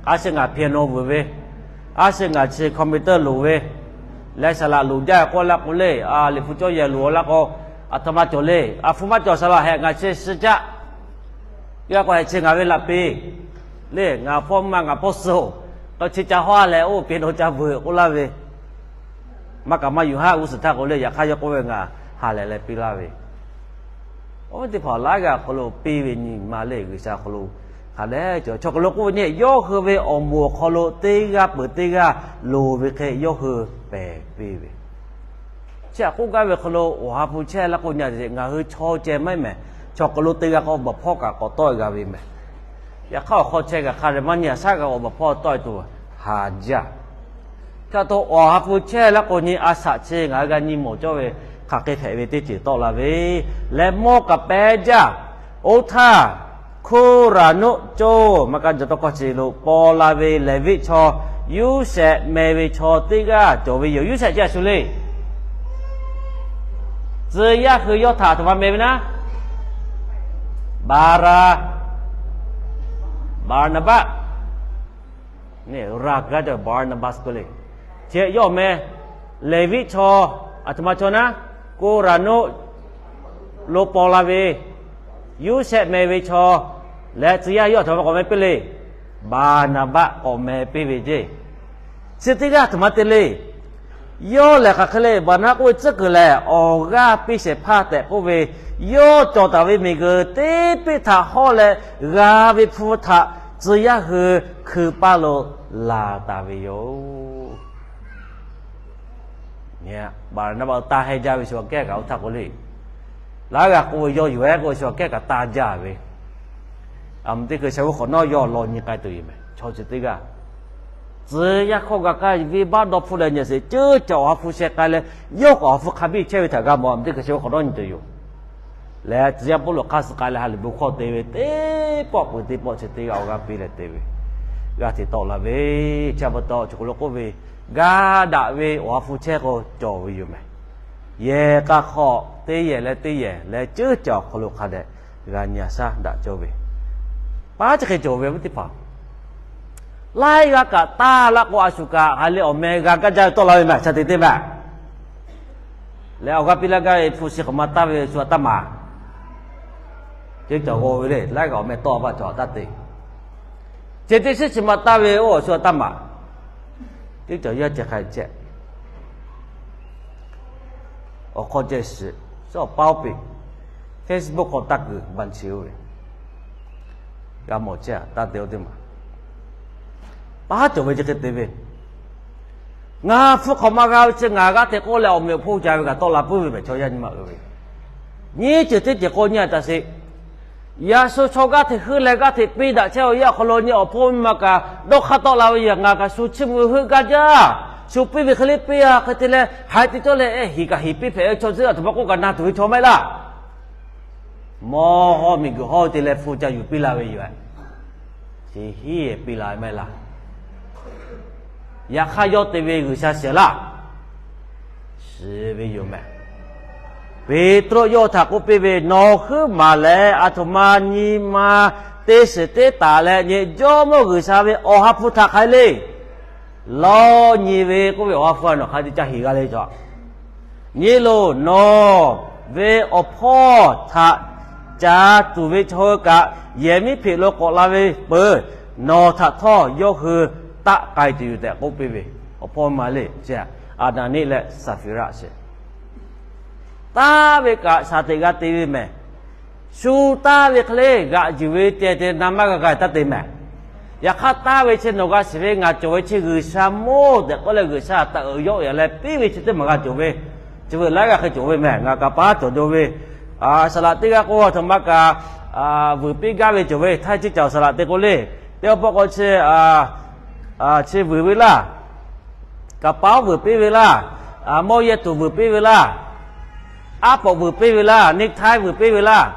a shu ngaˬ piano vuiˬ ve, a shu ngaˬ chi computer loˍ ve, leh saˍ laꞈ loˍ jaˇ k'oˆ laˇ k'o le, a liꞈ hpu cawˇ yehˬ loˍ laˇ k'o, aˬ htoꞈ ma cawˬ le. A hpu maˇ cawˬ saˍ laꞈ hehꞈ ngaˬ chi suh caˆ. G'a k'o hehꞈ chi ngaˬ ve laꞈ piˍ le, ngaˬ hpawˇ maˇ ngaˬ hpawˇ suh-oˬ, k'o chi ca hawˉ leh oˇ piano ca vuiˬ k'oˆ laˇ ve, maˇ kaꞈ maˇ yuˬ haˉ g'uˇ suhˍ htaˇ k'o le, yaꞈ hk'aˇ yawˇ k'oˆ ve ngaˬ ha lehˬ leh piˇ laˇ ve. Oˇ ve teˇ hpaˍ laiˉ g'aˇ hk'aw lo piˇ ve nyi ma le, G'uiˬsha hk'aw lo hk'a dehꞈ cawˬ. Chaw hk'aw lo k'oˆ ve nyi, yawˇ hui ve awˬ moˍ awˬ hk'aw lo teˇ g'aˇ peuˬ teˇ g'aˇ loˍ ve hk'e yawˇ hui pehˬ piˇ ve. Chi htaꞈ k'oˆ gaˇ ve hk'aw lo, Awˬ ha hpu chehˇ laˇ k'o nyi a, ngaˬ hui chaw ceh maˇ heˆ mehˍ. Chaw hk'aw lo teˇ g'aˇ k'o baˬ hpawˇ kaꞈ k'awꞈ tawˆ e g'a ve mehˍ. Yaꞈ hk'aˇ awˬ hk'aw chehˇ kaꞈ hk'a dehꞈ maˇ nyi a, shaˉ g'a awˬ baˬ hpawˇ tawˆ e tuˬ haˍ jaˇ. Hk'e te Awˬ ha hpu chehˇ laˇ k'o nyi a shaꞈ chi ngaˬ hui g'a nyi mawˬ cawˇ ve hk'aˬ hk'e hpehꞈ ve teˇ ceuˬ tawˆ la ve, leh mawˇ kaꞈ pehˉ jaˇ. Oˇ htaˇ, Hkoˇraˍnuˆ coˇ maˇ kaˇ jaw tawˇ hkawˇ chi lo paw la ve Leˍviˆ chaw Yoˇsehꞈ meh ve chaw teˇ g'aˇ cawˬ ve yoˬ. Yoˇsehꞈ chi a shu le. Tcuh yaˇ hui yawˇ htaꞈ aˬ htoꞈ ma meh ve naˉ, Baˍraˍ, Baˍnaˍbaˆ, Baˍnaˍbaˆ k'oˆ le. Chi yawˇ meh, Leˍviˆ chaw, aˬ htoꞈ ma chaw naˉ, Hkoˇraˍnuˆ lo paw la ve Yoˇsehꞈ meh ve chaw leh tcuh yaˇ yawˇ aˬ htoꞈ ma k'awꞈ meh piˇ le. Baˍnaˍbaˆ k'awꞈ meh piˇ ve ceˇ. Chi teˇ g'aˇ aˬ htoꞈ ma te le. Yawˇ lehˬ hk'aˬ hk'e le, Baˍnaˍbaˆ k'oˆ ve tcuhˉ kuiˬ lehˬ awˬ g'aˇ piˇ shehˍ hpaˇ tehꞈ k'oˆ ve, yawˇ cawˬ taˍ ve miˬguiˬ teˇ peˆ htaꞈ hawˉ leh g'a ve hpu htaꞈ tcuh yaˇ hui hkui paˇ lo laˬ taˍ ve yoˬ. Baˍnaˍbaˆ taˇ heh jaˇ ve shu aꞈ kehˉ kaꞈ oˇ htaˇ k'oˆ le. Laiˉ g'aˇ k'oˆ ve yawˇ yoˬ ehˉ k'oˆ ve shu aꞈ kehˉ kaꞈ taˇ jaˇ ve. Aˬ mvuhˇ teˇ hkui sheh g'uˇ hk'awꞈ nawˉ yawˇ law nyi k'ai tuˬ yoˬ mehˍ. Chaw chi teˇ g'aˇ tcuh yaˇ hkawˇ g'a kaˇ venˇbaˆ dawˇ hpfuhˆ leh nyi sheˍ, ceuˇ caˬ Awˬ ha hpu sheh k'ai leh, yawˇ k'awꞈ Awˬ ha hpu hk'a biˇ chehˇ ve htaꞈ g'a mawˬ. Aˬ mvuhˇ teˇ hkui sheh g'uˇ hk'awꞈ nawˉ nyi tuˬ yoˬ. Leh tcuh yaˇ Pawˇluꞈ hk'aˇ suh k'ai leh ha lehˬ bon hkawˇ te ve teˇ pawˆ peuˬ teˇ pawˆ chi teˇ g'aˇ awˬ g'aˇ piˇ leh te ve, g'aˇ hteꞈ tawˆ la ve. Chi pa taw chaw hk'aw lo k'oˆ ve, gaˇ daꞈ ve Awˬ ha hpu chehˇ k'o cawˬ ve yoˬ mehˍ. Yehˬ k'a hk'aw teˇ yehˬ leh teˇ yehˬ leh ceuˇ caˬ awˬ hk'aw lo hk'a dehꞈ g'a nyi a shaˉ daꞈ cawˇ ve, paˉ chi hk'e cawˬ ve awˬ viˉ teˇ hpaˍ. Laiˉ g'aˇ kaꞈ taˇ laˇ k'o, a shu kaꞈ ha lehˬ awˬ meh g'a gaˇ jaˇ ve tawˆ la ve mehˍ, cha te teˇ mehˍ. Leh awˬ g'aˇ piˇ laˇ gaˇ ve hpu shi k'awꞈ ma taˇ ve shu aꞈ taˇ maˍ. Teˇ cawˬ g'aw ve le, laiˉ g'aˇ awˬ meh tawˆ a pa cawˬ taˇ te. Ceh teˇ shiˉ chi ma taˇ ve oˇ awˬ shu aꞈ taˇ maˍ. Teˇ cawˬ yaˇ ceh hk'a ceh awˬ hk'aw ceh shiˍ, shaˉ awˬ paˇ oˇ peꞈ, Facebook hk'aw taˇ kuiˬ ban chi oˇ ve, g'a mawˬ chehˇ taˇ te oˇ teˇ maˬ. Paˉ cawˬ ve chi hk'e te ve, ngaˬ hpu hk'awꞈ ma g'a ve chi ngaˬ g'aˇ hteꞈ k'oˆ leh awˬ meꞈ awˬ hponˇ ca ve kaꞈ tawˆ la puiˉ ve mehˍ, chaw yaˇ nyi ma uiˍ ve. Nyiˇ ceuˬ teˇ ceuˬ k'o nyi a taˍ sheˍ. Yaꞈ shu chaw g'aˇ hteꞈ heuˆ leh g'aˇ hteꞈ piˇ daꞈ chehˇ ve yaˇ awˬ hk'aw lo nyi awˬ hpawˇ miˇ ma kaꞈ dawˇ hk'aˇ tawˆ la ve yoˬ. Ngaˬ kaꞈ shu chiˇ mvuh heuˆ gaˇ jaˇ. Shu piˇ ve hk'e le piˇ a hk'e te leh haiˬ te cawˇ leh ehˉ heˍ kaꞈ heˍ piˇ hpehꞈ ve chaw chi aˬ htoꞈ ma k'oˆ kaꞈ na tuˬ ve chaw maˇ heˆ laˇ. Mawˇ hawˇ miˬguiˬ hawˇ te leh hpu ca yuˬ piˇ la ve yoˬ. Chi hiˉ piˇ la ve maˇ heˆ laˇ. Yaꞈ hk'aˇ yawˇ te ve G'uiˬsha shiˍ laˇ, shiˍ ve yoˬ mehˍ. Peˍtruˆ yawˇ htaꞈ k'oˆ piˇ ve, Nawˬ huiˉ maˬ leh aˬ htoꞈ ma nyi ma te shiˍ teˇ taˍ leh nyi Jawˇmawˇ G'uiˬsha ve Awˬ ha hpu htaꞈ hk'ai le. Lawˇ nyi ve k'oˆ ve Awˬ ha hpu a nawˬ hk'a te ca heˍ g'a le cawˬ. Nyi loˬ, nawˬ ve awˬ hpawˇ htaꞈ ca tuˬ ve chaw hui kaꞈ yehˬ miˉ hpeꞈ lo k'awꞈ la ve peuˬ. Nawˬ htaꞈ htawˇ yawˇ hui taˆ k'ai tuˬ yoˬ tehꞈ k'oˆ piˇ ve, awˬ hpawˇ ma le, Aˍnaˍniˆ leh Saˍfiˍraˆ sheˍ. Taˇ ve kaꞈ shaˍ teꞈ g'a te ve mehˍ. Shu taˇ ve hk'e le g'aꞈ yuˬ ve ceh te na maˇ g'a g'a taˇ te mehˍ. Yaꞈ hk'aˇ taˇ ve chi nawˬ g'a shiˍ ve ngaˬ cawˬ ve chi G'uiˬsha mawˇ tehꞈ k'oˆ leh G'uiˬsha htaꞈ uiˍ yawˆ yaꞈ leh piˇ ve chi teˇ maˬ g'a cawˬ ve, chi veuꞈ laiˉ g'a hk'e cawˬ ve mehˍ. Ngaˬ kaꞈ paˉ cawˬ jaw ve, saˍ laꞈ teˇ g'aˇ k'o aˬ htoꞈ ma kaꞈ vuiˬ piˇ gaˇ ve cawˬ ve, htaiˇ ciˇ caˬ saˍ laꞈ te k'o le, teˇ pawˆ k'o chi, chi vuiˬ ve laˇ, kaˍ paˉ vuiˬ piˇ ve laˇ, mawˇ yehˇ tuˬ vuiˬ piˇ ve laˇ, aˉ pawꞈ vuiˬ piˇ ve laˇ, necktie vuiˬ piˇ ve laˇ.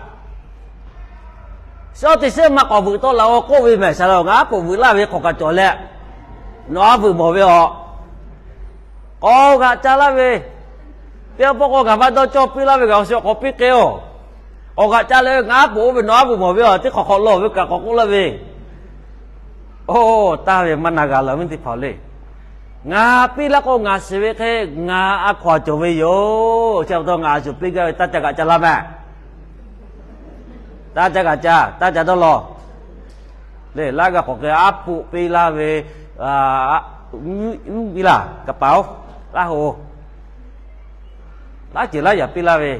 Shaw teˇ shiˉ maˇ k'awꞈ vuiˬ tawˆ la-o k'oˆ ve mehˍ. Saˍ laꞈ ngaˬ aˉ pawꞈ vuiˬ laˇ ve k'awꞈ kaꞈ cawˬ leh, nawˬ aˉ vuiˬ mawˬ ve aˬ. K'awꞈ g'aꞈ ca laˇ ve, teˇ pawˆ k'o ngaˬ maˇ dawˇ cawˇ piˇ laˇ ve, ngaˬ awˬ shu k'awꞈ piˇ k'e-oˬ. Awˬ g'aꞈ ca leh ngaˬ aˉ poꞈ oˇ ve nawˬ aˉ poꞈ mawˬ ve, teˇ hk'awꞈ hk'awꞈ lawˬ ve kaꞈ k'awꞈ k'oˆ laˇ ve, oˇ taˇ ve maˇ na g'a laˬ ve teˇ hpaˍ le. Ngaˬ piˇ laˇ k'o ngaˬ shiˍ ve hk'e ngaˬ a hkaw-anˬ cawˬ ve yoˬ. Chi pa taw ngaˬ a shu piˇ gaˇ ve taˇ ca g'aꞈ ca laˇ mehˍ. Taˇ ca g'aꞈ ca, taˇ ca dawˇ law. Leh laˇ g'a k'awꞈ k'ai aˉ poꞈ piˇ laˇ ve, piˇ laˇ kaꞈ paˍ-oˬ, laˇ ho, laˇ ceuˬ laˇ yaꞈ piˇ laˇ ve,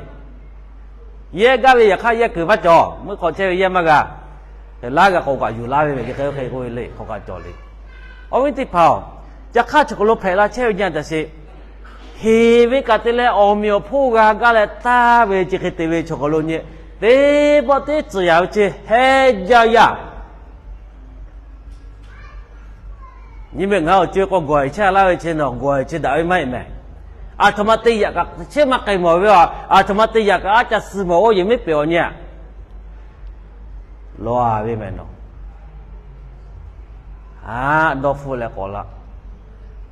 yehˇ gaˇ ve yaꞈ hk'aˇ yehˇ kuiˬ maˇ cawˬ, meuˇ hk'awꞈ chehˇ ve yehˇ maˇ g'a. Laˇ g'a k'awꞈ kaꞈ yuˬ laˇ ve mehˍ, chi hk'e oˇ hk'e k'oˆ ve le, hk'awꞈ kaꞈ cawˬ le. Awˬ viˉ teˇ hpaˍ-oˬ, ca hk'aˇ chaw hk'aw lo hpehꞈ la chehˇ ve nyi a taˍ sheˍ. Heˍ ve kaꞈ te leh awˬ meꞈ awˬ hponˇ g'a gaˇ leh taˇ ve chi hk'e te ve chaw hk'aw lo nyi, teˇ pawˆ teˇ tcuhˍ yaꞈ ve chi heh jaˇ yaˇ. Nyi mehˍ, ngaˬ awˬ co-e k'o gawˬ-e chehˇ laˇ ve chi nawˬ gawˬ-e chi daꞈ ve maˇ heˆ mehˍ. Aˬ htoꞈ ma te yaꞈ kaꞈ chehˇ maˇ k'ai mawˬ ve, aˬ htoꞈ ma te yaꞈ kaꞈ aˉ ca suh mawˬ-oˬ, yehˬ miˉ pehˍ-oˬ nyi a. Lawˬ-a ve mehˍ nawˬ. Haꞈ dawˇ hpfuhˆ leh k'awꞈ la.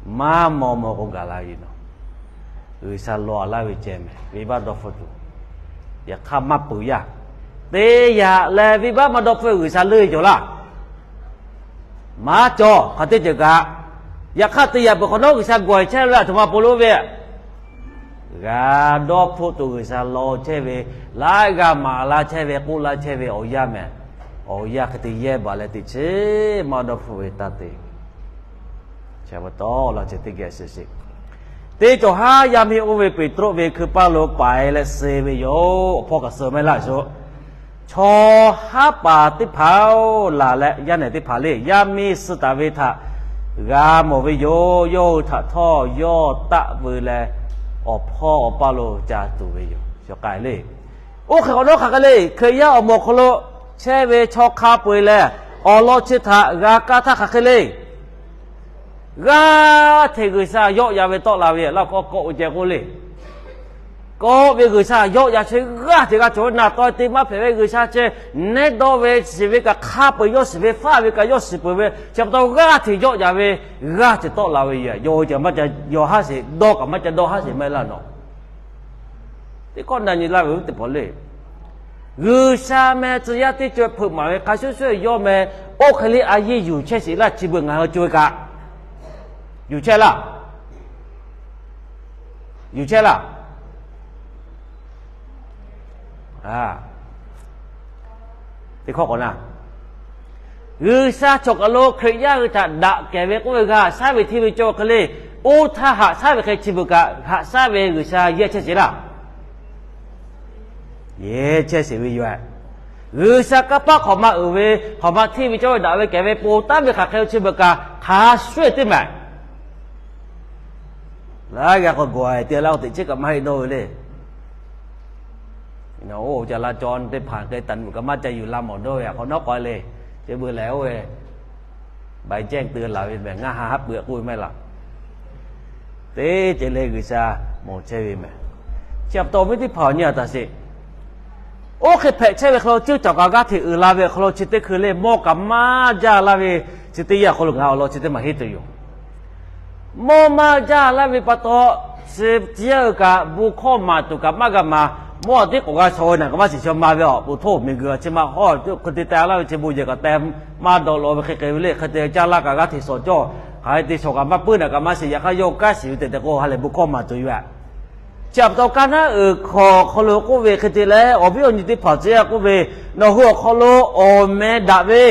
Maˇ maw maw k'o gaˬ la ve nawˬ. G'uiˬsha lawˬ-a laˇ ve ceh mehˍ, venˇbaˆ dawˇ hpfuhˆ tuˬ. Yaꞈ hk'aˇ maˇ peuˬ yaˇ. Te yaꞈ leh venˇbaˆ maˇ dawˇ hpfuhˆ ve G'uiˬsha leuˆ cawˬ laˇ. Maˇ cawˬ hk'aˬ teˇ ceuˬ kaꞈ. Yaꞈ hk'aˇ te yaꞈ peuˬ hk'awꞈ nawˉ G'uiˬsha gawˬ-e chehˇ ve aˬ htoꞈ ma pon lo ve, g'a dawˇ hpfuhˆ tuˬ G'uiˬsha law chehˇ ve, laiˉ g'aˇ maˍ laˇ chehˇ ve, k'oˆ laˇ chehˇ ve awˬ yanˇ mehˍ. Awˬ yanˇ hk'e te yehˇ baˬ leh teꞈ chiˉ maˇ dawˇ hpfuhˆ ve taˇ te. Chi pa taw laˇ ceh teˇ geh shiˍ sheˍ. Teˇ cawˬ haˉ yaˇ miˇ oˇ ve Peˍtruˆ ve hkui paˇ lo paiˍ leh suh ve yoˬ. Awˬ hpawˇ kaꞈ suh maˇ heˆ laˇ sho. Chaw haˉ paˍ teˇ hpaˍ-oˬ, laˬ leh yaˇ nehˬ teˇ hpaˍ le, yaˇ miˇ suh taˍ ve htaꞈ g'a mawˬ ve yoˬ. Yawˇ hui htaꞈ htawˇ yawˇ taˆ veu leh, awˬ hpawˇ awˬ paˇ lo ca tuˬ ve yoˬ. Shawˍ k'ai le. Oˇ hk'e k'awꞈ nawˉ hk'aˬ hk'e le, Hkriꞈ yaˇ awˬ moˍ awˬ hk'aw lo chehˇ ve chaw hk'a peu-eˬ lehˬ, awˬ lawn chi htaꞈ g'a kaˇ htaˇ hk'aˬ hk'e le. G'aˇ hteꞈ G'uiˬsha yawˆ yan ve tawˆ la ve laˇ k'awꞈ k'oˆ ve ceh k'oˆ le. Kawˆ ve G'uiˬsha yawˆ yan chehˇ g'aˇ hteꞈ g'a cawˬ ve, naˬ taw te maˇ hpehꞈ ve G'uiˬsha chehˇ nehˉ dawˇ ve shiˍ ve kaꞈ hk'a peu-eˬ yawˇ shiˍ ve, faˆ ve kaꞈ yawˇ shiˍ peuˬ ve, chi pa taw g'aˇ hteꞈ yawˆ yan ve, g'aˇ hteꞈ tawˆ la ve yoˬ. Yawˇ hui ca maˇ ca yaw haˉ sheˍ, dawˇ kaꞈ maˇ ca dawˇ haˉ sheˍ maˇ heˆ laˇ nawˬ. Teˇ hkawˇ na nyi laˇ ve teˇ hpaˍ le. G'uiˬsha meh tcuh yaˇ teˇ co-e hpeuꞈ maˍ ve hk'a shuˍ shuˍ yawˇ meh, oˇ hk'e le a yeˇ yuˬ chehˇ sheˍ laˇ chi beuꞈ ngaˬ hui co-e kaꞈ. Yuˬ chehˇ laˇ. Yuˬ chehˇ laˇ. Teˇ hkawˇ k'awꞈ na, G'uiˬsha chaw kaˬ lo Hkriꞈ yaˇ hui htaꞈ daꞈ kehˬ ve k'oˆ ve g'a shaˉ ve hteˇ ve cawˇ hk'e le, oˇ htaˇ haꞈ shaˉ ve hk'e chi beuꞈ kaꞈ haꞈ shaˉ ve G'uiˬsha yehˇ chehˇ sheˍ laˇ. Yehˇ chehˇ sheˍ ve yoˬ. G'uiˬsha kanˇ paˆ hk'awꞈ ma uiˍ ve, hk'awꞈ ma hteˇ ve cawˇ ve daꞈ ve kehˬ ve po taˉ ve hk'aˬ hk'e chi beuꞈ kaꞈ hk'a shuˍ teˇ maˬ. Laˇ g'a k'o gawˬ-e te laˇ k'o teꞈ chiˉ kaꞈ maˇ heˆ dawˇ ve le. Oˇ ca la caw teˇ hpaˍ hk'e taˍ nuˬ kaꞈ maˇ ca yuˬ la mawˬ dawˇ ve, a hk'awꞈ nawˉ k'awꞈ le. Chi beuꞈ lehˬ oˇ ve Bai jehˇ te laˬ ve mehˬ, ngaˇ ha haˉ peuꞈ k'oˆ ve maˇ heˆ laˇ. Teˇ ceuˬ le G'uiˬsha mawˬ chehˇ ve mehˬ. Chi pa taw awˬ viˉ teˇ hpaˍ awˬ nyi a taˍ sheˍ. Oˇ hk'e hpehꞈ chehˇ ve hk'aw lo ceuˇ cawˬ kaꞈ g'aˇ hteꞈ uiˍ la ve awˬ hk'aw lo chi teˇ hkui le mawˇ kaꞈ maˇ jaˇ laˇ ve, chi teˇ yanˇ awˬ hk'aw lo ngaˬ awˬ lawn chi teˇ maˬ henˇ tuˬ yoˬ. Mawˇ maˇ jaˇ laˇ ve pa taw, chi tcuh yaˇ hui kaꞈ bon hkawˇ maˍ tuˬ kaꞈ maˇ g'a maˍ. Mawˇ tiˉ k'awꞈ g'a shawˍ ve naˬ kaꞈ maˇ shiˍ shaw ma ve awˬ pon htawˇ miˬguiˬ a chi ma hawˇ hk'e te teh laˇ ve chi bon yehˬ kaꞈ teh maˇ dawꞈ lawˬ ve hk'e hk'e ve le. Hk'e te caˇ laˇ kaꞈ g'aˇ hteꞈ shawˍ cawˇ, hk'aˬ hk'e te shawˍ kaꞈ maˇ puiˉ naˬ kaꞈ maˇ shiˍ. Yaꞈ hk'aˇ yawˇ kanˉ shiˍ ve tehꞈ tehꞈ k'o ha lehˬ bon hkawˇ maˍ tuˬ yoˬ. Chi pa taw kaˇ naˉ uiˍ hkawꞈ awˬ hk'aw lo k'oˆ ve hk'e te leh, awˬ viˉ awˬ nyi teˇ hpaˍ tcuh yaˇ k'oˆ ve, nawˬ hui awˬ hk'aw lo awˬ meh daꞈ ve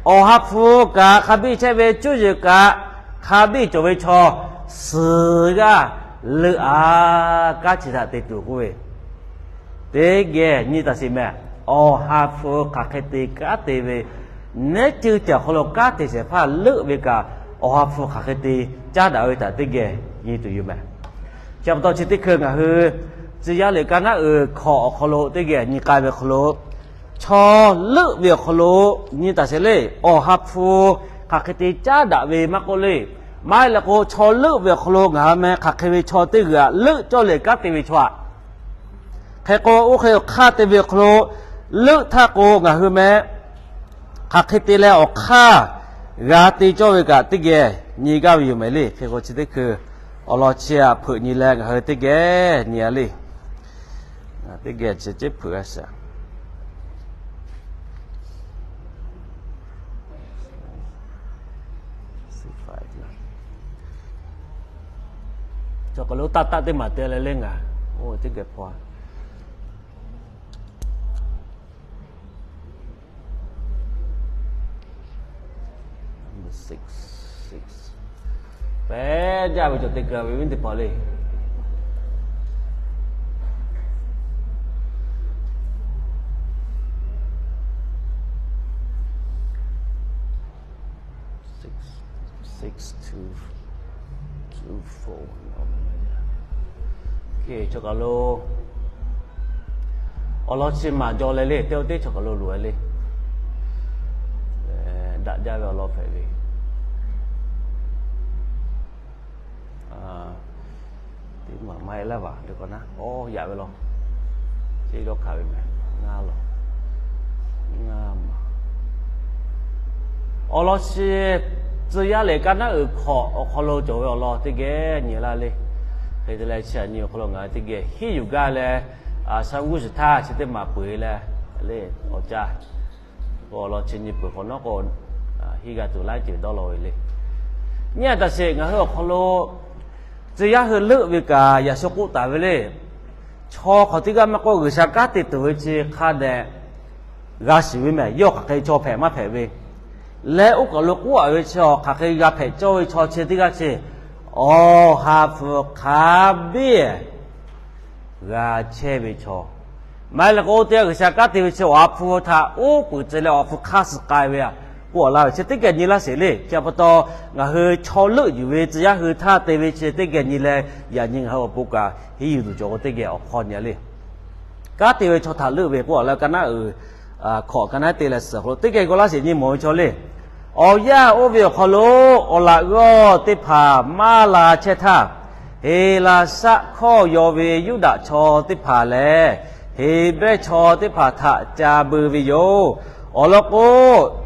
Awˬ ha hpu kaꞈ hk'a biˇ chehˇ ve cuˇ yiˍ kaꞈ hk'a biˇ cawˬ ve chaw suhˍ g'aˇ leuˆ-a, kanˉ chi htaꞈ te tuˬ k'oˆ ve, teˇ geh nyi taˍ sheˍ mehˍ. Awˬ ha hpu hk'aˬ hk'e te kanˉ te ve, nehˉ ceuˇ caˬ hk'aw lo kanˉ te shehˍ hpaˇ leuˆ ve kaꞈ, awˬ ha hpu hk'aˬ hk'e te caˉ daꞈ ve htaꞈ teˇ geh nyi tuˬ yoˬ mehˍ. Chi pa taw chi teˇ hkui ngaˬ hui tcuh yaˇ lehˬ kaˇ naˉ uiˍ hkawꞈ awˬ hk'aw lo teˇ geh nyi k'ai ve awˬ hk'aw lo, chaw leuˆ ve awˬ hk'aw lo nyi taˍ sheˍ le. Awˬ ha hpu hk'aˬ hk'e te caˉ daꞈ ve maˇ k'oˆ le. Maˇ heˆ leh k'o, chaw leuˆ ve awˬ hk'aw lo ngaˬ hui meh hk'aˬ hk'e ve chaw teˇ g'uiˬ aꞈ leuˆ cawˇ leh kanˉ te ve chaw aꞈ. Hk'e k'o, oˇ hk'e awˬ hk'aˇ te ve awˬ hk'aw lo leuˆ htaˇ k'o, ngaˬ hui meh hk'aˬ hk'e te leh awˬ hk'aˇ g'a te cawˇ ve kaꞈ teˇ geh nyi gaˇ ve yoˬ mehˍ le. Hk'e k'o, chi teˇ hkui Awˬ lawn chi aꞈ hpeuꞈ nyi leh ngaˬ hui teˇ geh nyi a le. Teˇ geh chi teˇ hpeuꞈ a shaˍ. Cawˬ kaˬ lo taˆ taˆ teˇ maˬ te leh le ngaˬ, oˇ teˇ geh hpaw a. Pehˉ jaˇ ve cawˬ te gaˬ ve viˉ teˇ hpaˍ le. Six, six, two, two, four. Chaw kaˬ lo awˬ lawn chi maˍ jaw leh le, teˇ oˇ teˇ chaw kaˬ lo loꞈ e le. Daꞈ jaˇ ve awˬ lawn hpehꞈ ve. Teˇ maˬ maˇ heˆ laˇ vaˬ le k'o naˉ, oˇ yaꞈ ve law. Chi dawˇ hkanˍ ve mehˍ, ngaˇ law, ngaˇ maˬ. Awˬ lawn chi tcuh yaˇ lehˬ kaˇ naˉ uiˍ hk'awꞈ awˬ hk'aw lo cawˬ ve awˬ lawn teˇ geh nyi laˇ le. Hk'e te leh chi aꞈ nyi awˬ hk'aw lo ngaˬ hui teˇ geh hiˉ yuˬ gaˇ leh, shaˉ g'uˇ suhˍ htaˇ chi teˇ maˬ peuˬ e leh le awˬ caˇ. Awˬ lawn chi nyi peuˬ hk'awꞈ nawˉ k'o, hiˉ g'a tuˬ laiˉ ceuˬ dawˇ law ve le. Nyi a taꞈ sheˍ ngaˬ hui awˬ hk'aw lo tcuh yaˇ hui leuˆ ve kaꞈ yaꞈ shu k'oˆ taˍ ve le. Chaw hk'awꞈ teˇ g'aˇ maˇ k'oˆ, G'uiˬsha kanˉ te tuˬ ve chi hk'a dehꞈ g'a shiˍ ve mehˍ. Yawˇ hk'aˬ hk'e chaw hpehꞈ maˇ hpehꞈ ve leh, oˇ kaˬ lo k'oˆ a ve chi awˬ hk'aˬ hk'e g'a hpehꞈ cawˇ ve chaw chi teˇ g'aˇ chi, Awˬ ha hpu hk'a biˇ g'a chehˇ ve chaw. Maˇ heˆ leh k'o, oˇ teˇ g'aˇ G'uiˬsha kanˉ te ve chi Awˬ ha hpu htaꞈ uˉ peunˍ tcuh leh Awˬ ha hpu hk'aˇ suh k'ai ve aꞈ k'oˆ laˇ ve chi teˇ geh nyi laˇ sheˍ le. Chi pa taw ngaˬ hui chaw leuˆ yuˬ ve tcuh yaˇ hui htaˇ te ve chi teˇ geh nyi leh, yaꞈ nyi ngaˬ hui awˬ pon kaꞈ hiˉ yuˬ tuˬ cawˬ k'o teˇ geh awˬ hk'aw nyi le. Kanˉ te ve chaw htaꞈ leuˆ ve k'oˆ a leh, kaˇ naˉ uiˍ hk'awꞈ kaˇ naˉ te leh suhˍ hk'aw lo teˇ geh gaw laˇ sheˍ nyi mawˬ ve chaw le. Awˬ yanˇ oˇ ve awˬ hk'aw lo awˬ laꞈ g'awˇ teˇ hpaˍ maˇ la chehˇ htaˇ, Heˍlaˍsaˆ hkawˇ yaw ve Yuˇdaꞈ chaw teˇ hpaˍ lehˬ, Heˍbrehˇ chaw teˇ hpaˍ htaꞈ ca beu ve yoˬ. Awˬ lawn k'o,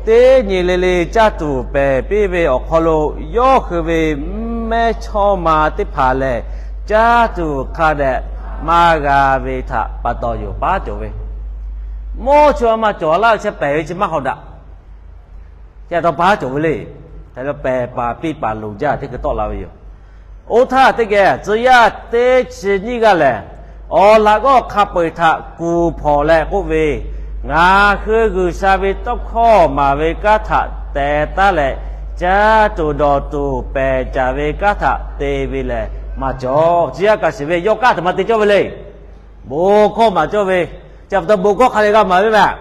teˇ nyi le le caˇ tuˬ pehˬ piˇ ve awˬ hk'aw lo yawˇ hui ve mehˇchawˇ ma teˇ hpaˍ lehˬ, caˇ tuˬ hk'a dehꞈ maˇ g'a ve htaꞈ pa taw yoˬ. Paˉ cawˬ ve, mawˇ chaw maˇ cawˬ laˇ ve chi pehˬ ve chi maˇ hawˍ daꞈ. Chi taw paˉ cawˬ ve le. Hk'e te pehˬ paˍ piˇ paˍ loˍ jaˇ teˇ hkui tawˆ la ve yoˬ. Oˇ htaˇ teˇ geh tcuh yaˇ teˇ chi nyiˇ g'aˇ lehˬ, awˬ laꞈ g'awˇ hk'a peu-eˬ htaꞈ kuˬ hpawnˬ leh k'oˆ ve, Ngaˬ hui G'uiˬsha ve tawˇ hkawˇ maˍ ve kanˉ htaꞈ teh taˉ leh, caˇ tuˬ dawˬ tuˬ pehˬ caˍ ve kanˉ htaꞈ te ve lehˬ maˇ cawˬ. Tcuh yaˇ kaꞈ shiˍ ve, yawˇ kanˉ htaꞈ maˇ te cawˇ ve le. Bon hkawˇ maˍ cawˇ ve, chi pa taw bon hkawˇ hk'a leh g'a maˍ ve mehˍ.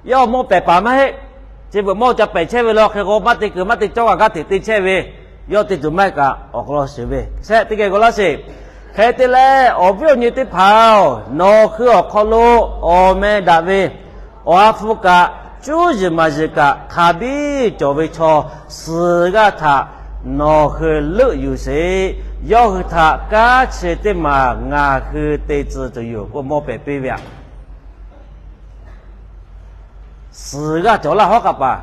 Yawˇ mawˇ pehˬ paˍ maˇ heˆ. Chi beuꞈ mawˇ ca pehˬ chehˇ ve law hk'e k'o, maˇ te kuiˬ maˇ te cawˇ kaꞈ g'aˇ hteꞈ te chehˇ ve, yawˇ te tuˬ maˇ heˆ kaꞈ awˬ hk'aw lo shiˍ ve shehˆ teˇ geh gaw laˇ sheˍ. Hk'e te leh, awˬ viˉ awˬ nyi teˇ hpaˍ-oˬ, nawˬ hui awˬ hk'aw lo awˬ meh daꞈ ve, Awˬ ha hpu kaꞈ cuˇ yiˍ maˍ yiˍ kaꞈ hk'a biˇ cawˬ ve chaw suhˍ g'aˇ htaꞈ nawˬ hui leuˆ yuˬ sheˍ. Yawˇ hui htaꞈ kanˉ chi teˇ maˬ ngaˬ hui te tcuh tuˬ yoˬ k'oˆ mawˇ pehˬ piˇ ve aꞈ. Suhˍ g'aˇ cawˬ laˇ hawˉ k'aꞈ paˍ,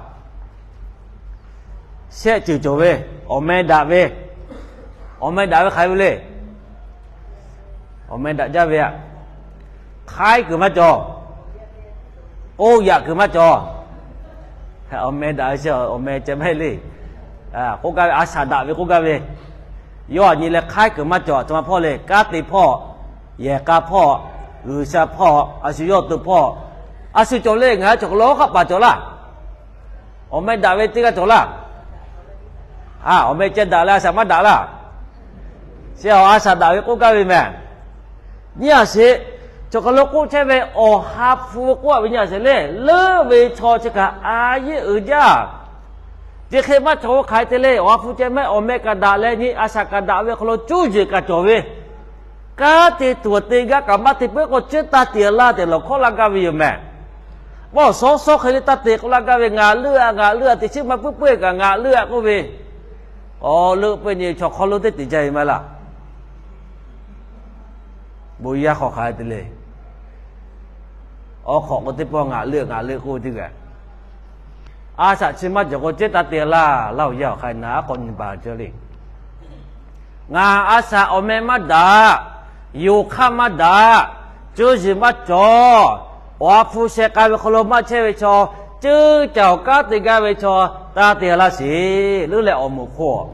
shehˆ ceuˬ cawˬ ve, awˬ meh daꞈ ve, awˬ meh daꞈ ve hk'aˬ hk'e ve le. Awˬ meh daꞈ jaˇ ve aꞈ, hk'aiˉ kuiˬ maˇ cawˬ, k'oˆ yaꞈ kuiˬ maˇ cawˬ. Awˬ meh daꞈ ve chi awˬ meh ceh maˇ heˆ le. K'oˆ gaˇ ve a shaꞈ daꞈ ve k'oˆ gaˇ ve, yawˇ aꞈ nyi leh hk'aiˉ kuiˬ maˇ cawˬ, a htoꞈ ma hpawˇ le, kanˉ te hpawˇ, yehˬ k'a hpawˇ, G'uiˬsha hpawˇ, a shu yawˇ to hpawˇ, a shu cawˬ le, ngaˬ hui cawˬ hk'aw lo hawˉ hk'aˆ paˍ cawˬ laˇ. Awˬ meh daꞈ ve teˇ g'aˇ cawˬ laˇ. Awˬ meh ceh daꞈ leh a shaꞈ maˇ daꞈ laˇ. Chi a shaꞈ daꞈ ve k'oˆ gaˇ ve mehˍ. Nyi a sheˍ, cawˬ hk'aw lo k'oˆ chehˇ ve, Awˬ ha hpu k'oˆ a ve nyi a sheˍ le, leuˆ ve chaw chi kaꞈ a yeˇ uiˍ jaˇ. Chi hk'e maˇ cawˬ ve hk'aˬ hk'e te le, Awˬ ha hpu ceh mehˆ awˬ meh kaꞈ daꞈ leh nyi a shaꞈ kaꞈ daꞈ ve hk'aw lo cuˇ yiˍ kaꞈ cawˬ ve, kanˉ te tuˬ te gaˇ kaꞈ maˇ te puiˉ k'o, ceuˇ taˇ te laˇ tehꞈ lawˬ hkawˇ laˇ gaˇ ve yoˬ mehˍ. Paw shawˉ shawˉ hk'e le taˇ te k'oˆ laˇ gaˇ ve, Ngaˬ leuˆ a, ngaˬ leuˆ a, teꞈ chiˉ ma puiˉ puiˉ kaꞈ ngaˬ leuˆ a k'oˆ ve, awˬ leuˆ peuˬ nyi chaw hk'aw lo teˇ te jaˇ ve maˇ laˇ. Bon yaˇ hk'aw hk'aˬ hk'e te le. Awˬ hk'awꞈ k'o teˇ pawˆ ngaˬ leuˆ ngaˬ leuˆ k'oˆ ve teˇ g'aˇ, a shaꞈ chi maˇ cawˬ k'o ceuˇ taˇ te laˇ. Laˇ oˬ yaˇ awˬ hk'a na a k'awꞈ nyi baˬ cawˇ le. Ngaˬ a shaꞈ awˬ meh maˇ daꞈ, yonˍ hk'aˇ maˇ daꞈ, cuˇ yiˍ maˇ cawˬ, awˬ ha hpu sheh k'ai ve hk'aw lo maˇ chehˇ ve chaw, ceuˇ caˬ awˬ kanˉ te gaˇ ve chaw, taˇ te laˇ sheˍ leuˉ leh awˬ moˍ hk'oˆ.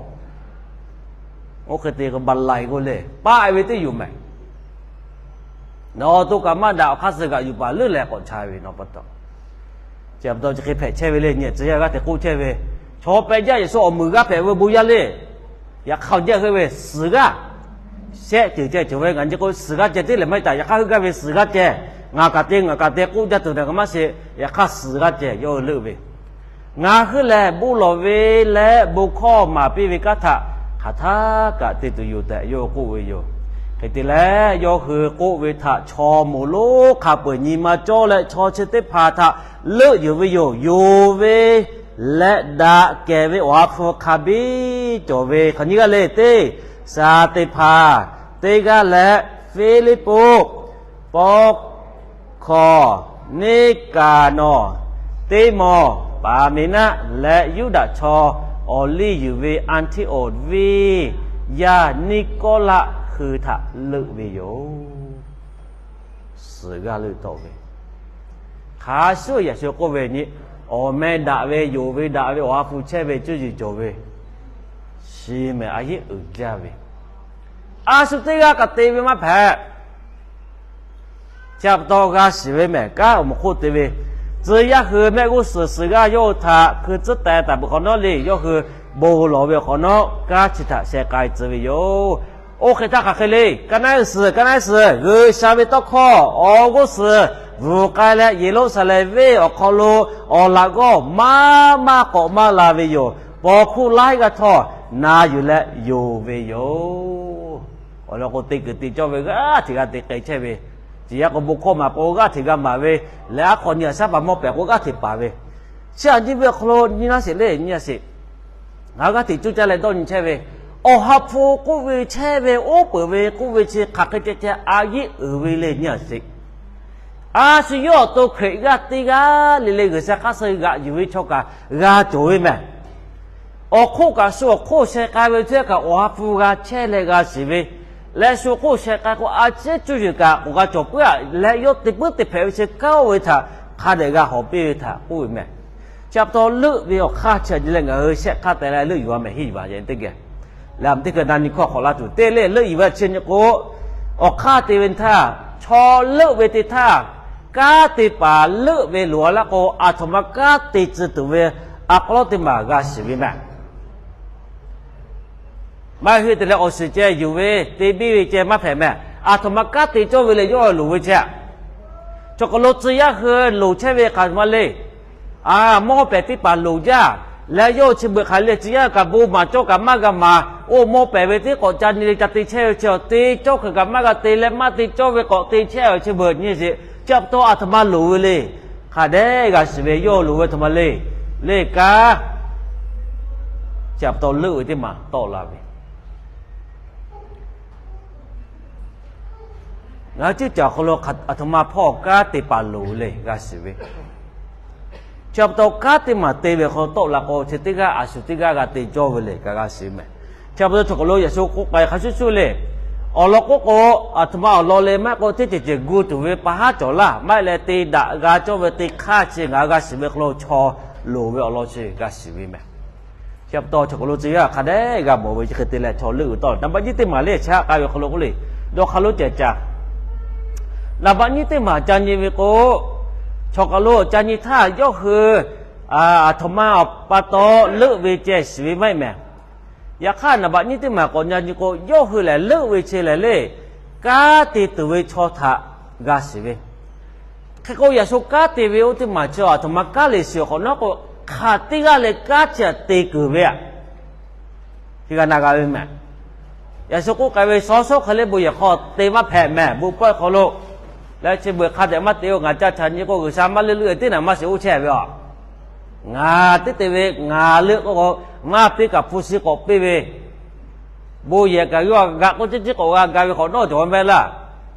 Oˇ hk'e te ba laiˬ k'o le, paˆ ve teˇ yoˬ mehˍ. Nawˬ to kaꞈ maˇ daꞈ, awˬ hk'aˇ suh g'aꞈ yuˬ paˍ leuˉ leh k'awꞈ cha ve nawˬ pa taw. Chi pa taw chi hk'e hpehꞈ chehˇ ve le, nyi tcuh yaˇ g'aˇ hteꞈ k'oˆ chehˇ ve, chaw pehꞈ jaˇ Yeˍsuˆ awˬ muiˬ g'aˇ hpehꞈ ve bon yaˇ le. Yaꞈ hk'aˇ awˬ jehˇ heuˆ ve suhˍ g'aˇ shehˆ ceuˬ ceh cawˬ ve, ngaˬ nyi k'o suhˍ g'aˇ ceh teˇ lehˬ maˇ heˆ taꞈ, yaꞈ hk'aˇ heuˆ gaˇ ve suhˍ g'aˇ ceh, ngaˬ kaꞈ te ngaˬ kaꞈ te k'oˆ jaˇ tuˬ na kaꞈ maˇ sheˍ, yaꞈ hk'aˇ suhˍ g'aˇ ceh yawˇ hui leuˆ ve, ngaˬ hui lehˬ bon lawˬ ve leh bon hkawˇ maˍ piˇ ve kanˉ htaꞈ hk'aˬ htaˇ kaꞈ te tuˬ yoˬ tehꞈ yawˇ hui k'oˆ ve yoˬ. Hk'e te leh yawˇ hui k'oˆ ve htaꞈ chaw moˍ lonˉ hk'a peu-eˬ nyi ma cawˇ leh chaw chi teˇ hpaˍ htaꞈ leuˆ yuˬ ve yoˬ. Yonˍ ve leh daꞈ kehˬ ve awˬ ha hpu hk'a biˇ cawˬ ve hk'aˬ nyi g'aˇ le teˇ, Saˍteˍhpanˍ, teˇ g'aˇ leh Hpiˇliˇpuˆ, Pawˇhkawˍ, Niˇkaˍnawˍ, Tiˇmawˇ, Paˍmeˍnaˆ leh Yuˇdaꞈ chaw awˬ liˇ yuˬ ve Anˍtiˆawˍ venˇ yaˇ Niˇkawˇlaˆ hui htaꞈ leuˆ ve yoˬ. Suhˍ g'aˇ leuˆ tawˆ ve, hk'a shuˍ yaꞈ shuˍ k'oˆ ve nyi, awˬ meh daꞈ ve, yonˍ ve daꞈ ve, awˬ ha hpu chehˇ ve, cuˇ yiˍ cawˬ ve, chi mehˍ a yehˉ uiˍ jaˇ ve, a shu teˇ g'aˇ kaꞈ te ve maˇ hpehꞈ. Chi pa taw g'a shiˍ ve mehˍ, kanˉ awˬ moˍ hk'oˆ te ve, tcuh yaˇ hui mehˆ g'uˇ suhˍ suhˍ g'aˇ yawˇ hui htaꞈ hkui tcuhˉ teh taˍ peuˬ hk'awꞈ nawˉ le, yawˇ hui bon lawˬ ve awˬ hk'awꞈ nawˉ kanˉ chi htaꞈ sheh k'ai tcuh ve yoˬ. Oˇ hk'e htaˇ hk'aˬ hk'e le, ka naˉ suhˍ, ka naˉ suhˍ, G'uiˬsha ve tawˇ hkawˇ awˬ g'uˇ suhˍ bvuhˬ k'ai leh, Yeˍruˆsaˍlehnˍ venˇ awˬ hk'aw lo awˬ laꞈ g'awˇ maˇ maˇ k'awꞈ maˇ la ve yoˬ. Paw hkuˇ laiˉ g'aˇ htawˇ na yuˬ leh yonˍ ve yoˬ. Awˬ lawn k'o, te kuiˬ te cawˇ ve g'aˇ hteꞈ g'a te k'ai chehˇ ve, ciˍ yaˇ k'o bon hkawˇ maˍ k'o g'aˇ hteꞈ g'a maˍ ve, leh aˉ hk'aw nyi a shaˉ paˍ mawˇ pehˍ k'o g'aˇ hteꞈ paˍ ve, chi aꞈ nyi ve awˬ hk'aw lo nyi laˇ sheˍ le, nyi a sheˍ. Ngaˬ hui g'aˇ hteꞈ cuˇ caˇ leh dawˇ nyi chehˇ ve, awˬ ha hpu k'oˆ ve chehˇ ve, oˉ peunˍ ve k'oˆ ve chi hk'aˬ hk'e ceh ceh a yehˉ uiˍ ve le, nyi a sheˍ. A shu yawˇ awˬ to Hkriꞈ g'aˇ teˇ g'aˇ le le G'uiˬsha hk'aˇ suh g'aꞈ yuˬ ve chaw kaꞈ g'a cawˬ ve mehˍ. Awˬ hk'oˆ kaꞈ shu awˬ hk'oˆ sheh k'ai ve teˇ g'aˇ kaꞈ awˬ ha hpu g'a chehˇ leh g'a shiˍ ve, leh shu awˬ hk'oˆ sheh k'ai k'o a ciˉ cuˇ yiˍ kaꞈ k'awꞈ g'a cawˬ puiˉ aꞈ leh yawˇ te puiˉ te hpehꞈ ve chi kanˉ oˇ ve htaꞈ hk'a dehꞈ g'a hawˍ piˇ ve htaꞈ k'oˆ ve mehˍ. Chi pa taw leuˆ ve awˬ hk'aˇ chi aꞈ nyi leh ngaˬ hui shehˆ hk'aˇ teh leh leuˆ yuˬ a mehˍ, henˇ yuˬ a yaꞈ nyi teˇ geh, leh a teˇ hkui na nyi hkawˇ hk'awꞈ la tuˬ te le, leuˆ yuˬ ve chi nyi k'o, awˬ hk'aˇ te ve htaˇ, chaw leuˆ ve teˇ htaˇ, kanˉ te paˍ leuˆ ve loˍ a laˇ k'o, aˬ htoꞈ ma kanˉ te tcuh tuˬ ve a k'aw lawˉ teˇ maˬ g'a shiˍ ve mehˍ. Maˇ heˆ te leh awˬ shiˍ ceh yuˬ ve te biˇ ve ceh maˇ hpehꞈ mehˍ. Aˬ htoꞈ ma kanˉ te cawˇ ve leh yawˇ loˍ ve ceh, chaw hk'aw lo tcuh yaˇ hui loˍ chehˇ ve hk'aˬ ma le. Mawˇ pehˍ teˇ hpaˍ loˍ jaˇ leh yawˇ chi beuꞈ hk'aˬ le, tcuh yaˇ kaꞈ bon maˍ cawˇ kaꞈ maˇ g'a maˍ, oˇ mawˇ pehˍ ve tiˉ k'awꞈ ca nyi leh ca te chehˇ ve chi, te cawˇ hk'e kaꞈ maˇ g'a te leh maˇ te cawˇ ve k'awꞈ te chehˇ ve chi beuꞈ nyi sheˍ. Chi pa taw aˬ htoꞈ ma loˍ ve le. Hk'a dehꞈ g'a shiˍ ve yawˇ loˍ ve aˬ htoꞈ ma le. Leˇ kaꞈ, chi pa taw leuˆ ve teˇ maˬ tawˆ la ve Ngaˬ hui ceuˇ caˬ awˬ hk'aw lo aˬ htoꞈ ma hpawˇ kanˉ te paˍ loˍ le g'a shiˍ ve. Chi pa taw kanˉ teˇ maˬ te ve hk'aw tawˆ la k'o, chi teˇ g'aˇ a shu teˇ g'aˇ g'a te cawˇ ve le kaꞈ g'a shiˍ mehˍ. Chi pa taw chaw hk'aw lo yaꞈ shu k'oˆ k'ai hk'a shuˍ shuˍ le, awˬ lawn k'oˆ k'o, aˬ htoꞈ ma awˬ lawn le maˇ k'o, teˇ ceuˬ ceuˬ gu tuˬ ve pa haˉ cawˬ laˇ maˇ heˆ leh, te daꞈ g'a cawˇ ve teˇ hk'aˇ chi ngaˬ hui g'a shiˍ ve hk'aw lo chaw loˍ ve awˬ lawn chi g'a shiˍ ve mehˍ. Chi pa taw chaw hk'aw lo tcuh yaˇ hk'a dehꞈ g'a mawˬ ve chi hk'e te leh chaw leuˆ uiˍ tawˆ. Naˍ baˆ nyiˇ teˇ maˬ le, chi haˆ k'ai ve hk'aw lo k'oˆ le, dawˇ hk'a lo ceh ca. Naˍ baˆ nyiˇ teˇ maˬ ca nyi ve k'o, chaw hk'aw lo ca nyi htaˇ yawˇ hui aˬ htoꞈ ma awˬ pa taw leuˆ ve ceh shiˍ ve maˇ heˆ mehˍ. Yaꞈ hk'aˇ naˍ baˆ nyiˇ teˇ maˬ k'awꞈ nyi k'o, yawˇ hui lehˬ leuˆ ve chi lehˬ le, kanˉ te tuˬ ve chaw htaꞈ g'a shiˍ ve. Hk'e k'o, yaꞈ shu kanˉ te ve oˇ teˇ maˬ chi aˬ htoꞈ ma kanˉ le shiˍ awˬ hk'awꞈ nawˉ k'o, hk'aˬ teˇ g'aˇ leh kanˉ chi aꞈ te kuiˬ ve aꞈ. Chi g'a na g'a ve mehˍ. Yaꞈ shu k'oˆ k'ai ve, shawˉ shawˉ hk'e le bon yehˬ hk'aw te maˇ hpehꞈ mehˍ, bon pawehˇ hk'aw lo. Leh chi beuꞈ hk'a dehꞈ maˇ te-o, ngaˬ ca htaꞈ nyi k'o, G'uiˬsha maˇ leuˆ leuˆ teˇ naˬ maˇ shiˍ oˇ chehˇ ve aꞈ. Ngaˬ teˇ te ve ngaˬ leuˆ k'oˆ k'o, maˇ piˇ kaꞈ hpu shi k'awꞈ piˇ ve, bon yehˬ kaꞈ yawˇ g'a k'oˆ ciˉ ciˉ k'awꞈ g'a ga ve hk'awꞈ nawˉ cawˬ ve mehˍ laˇ.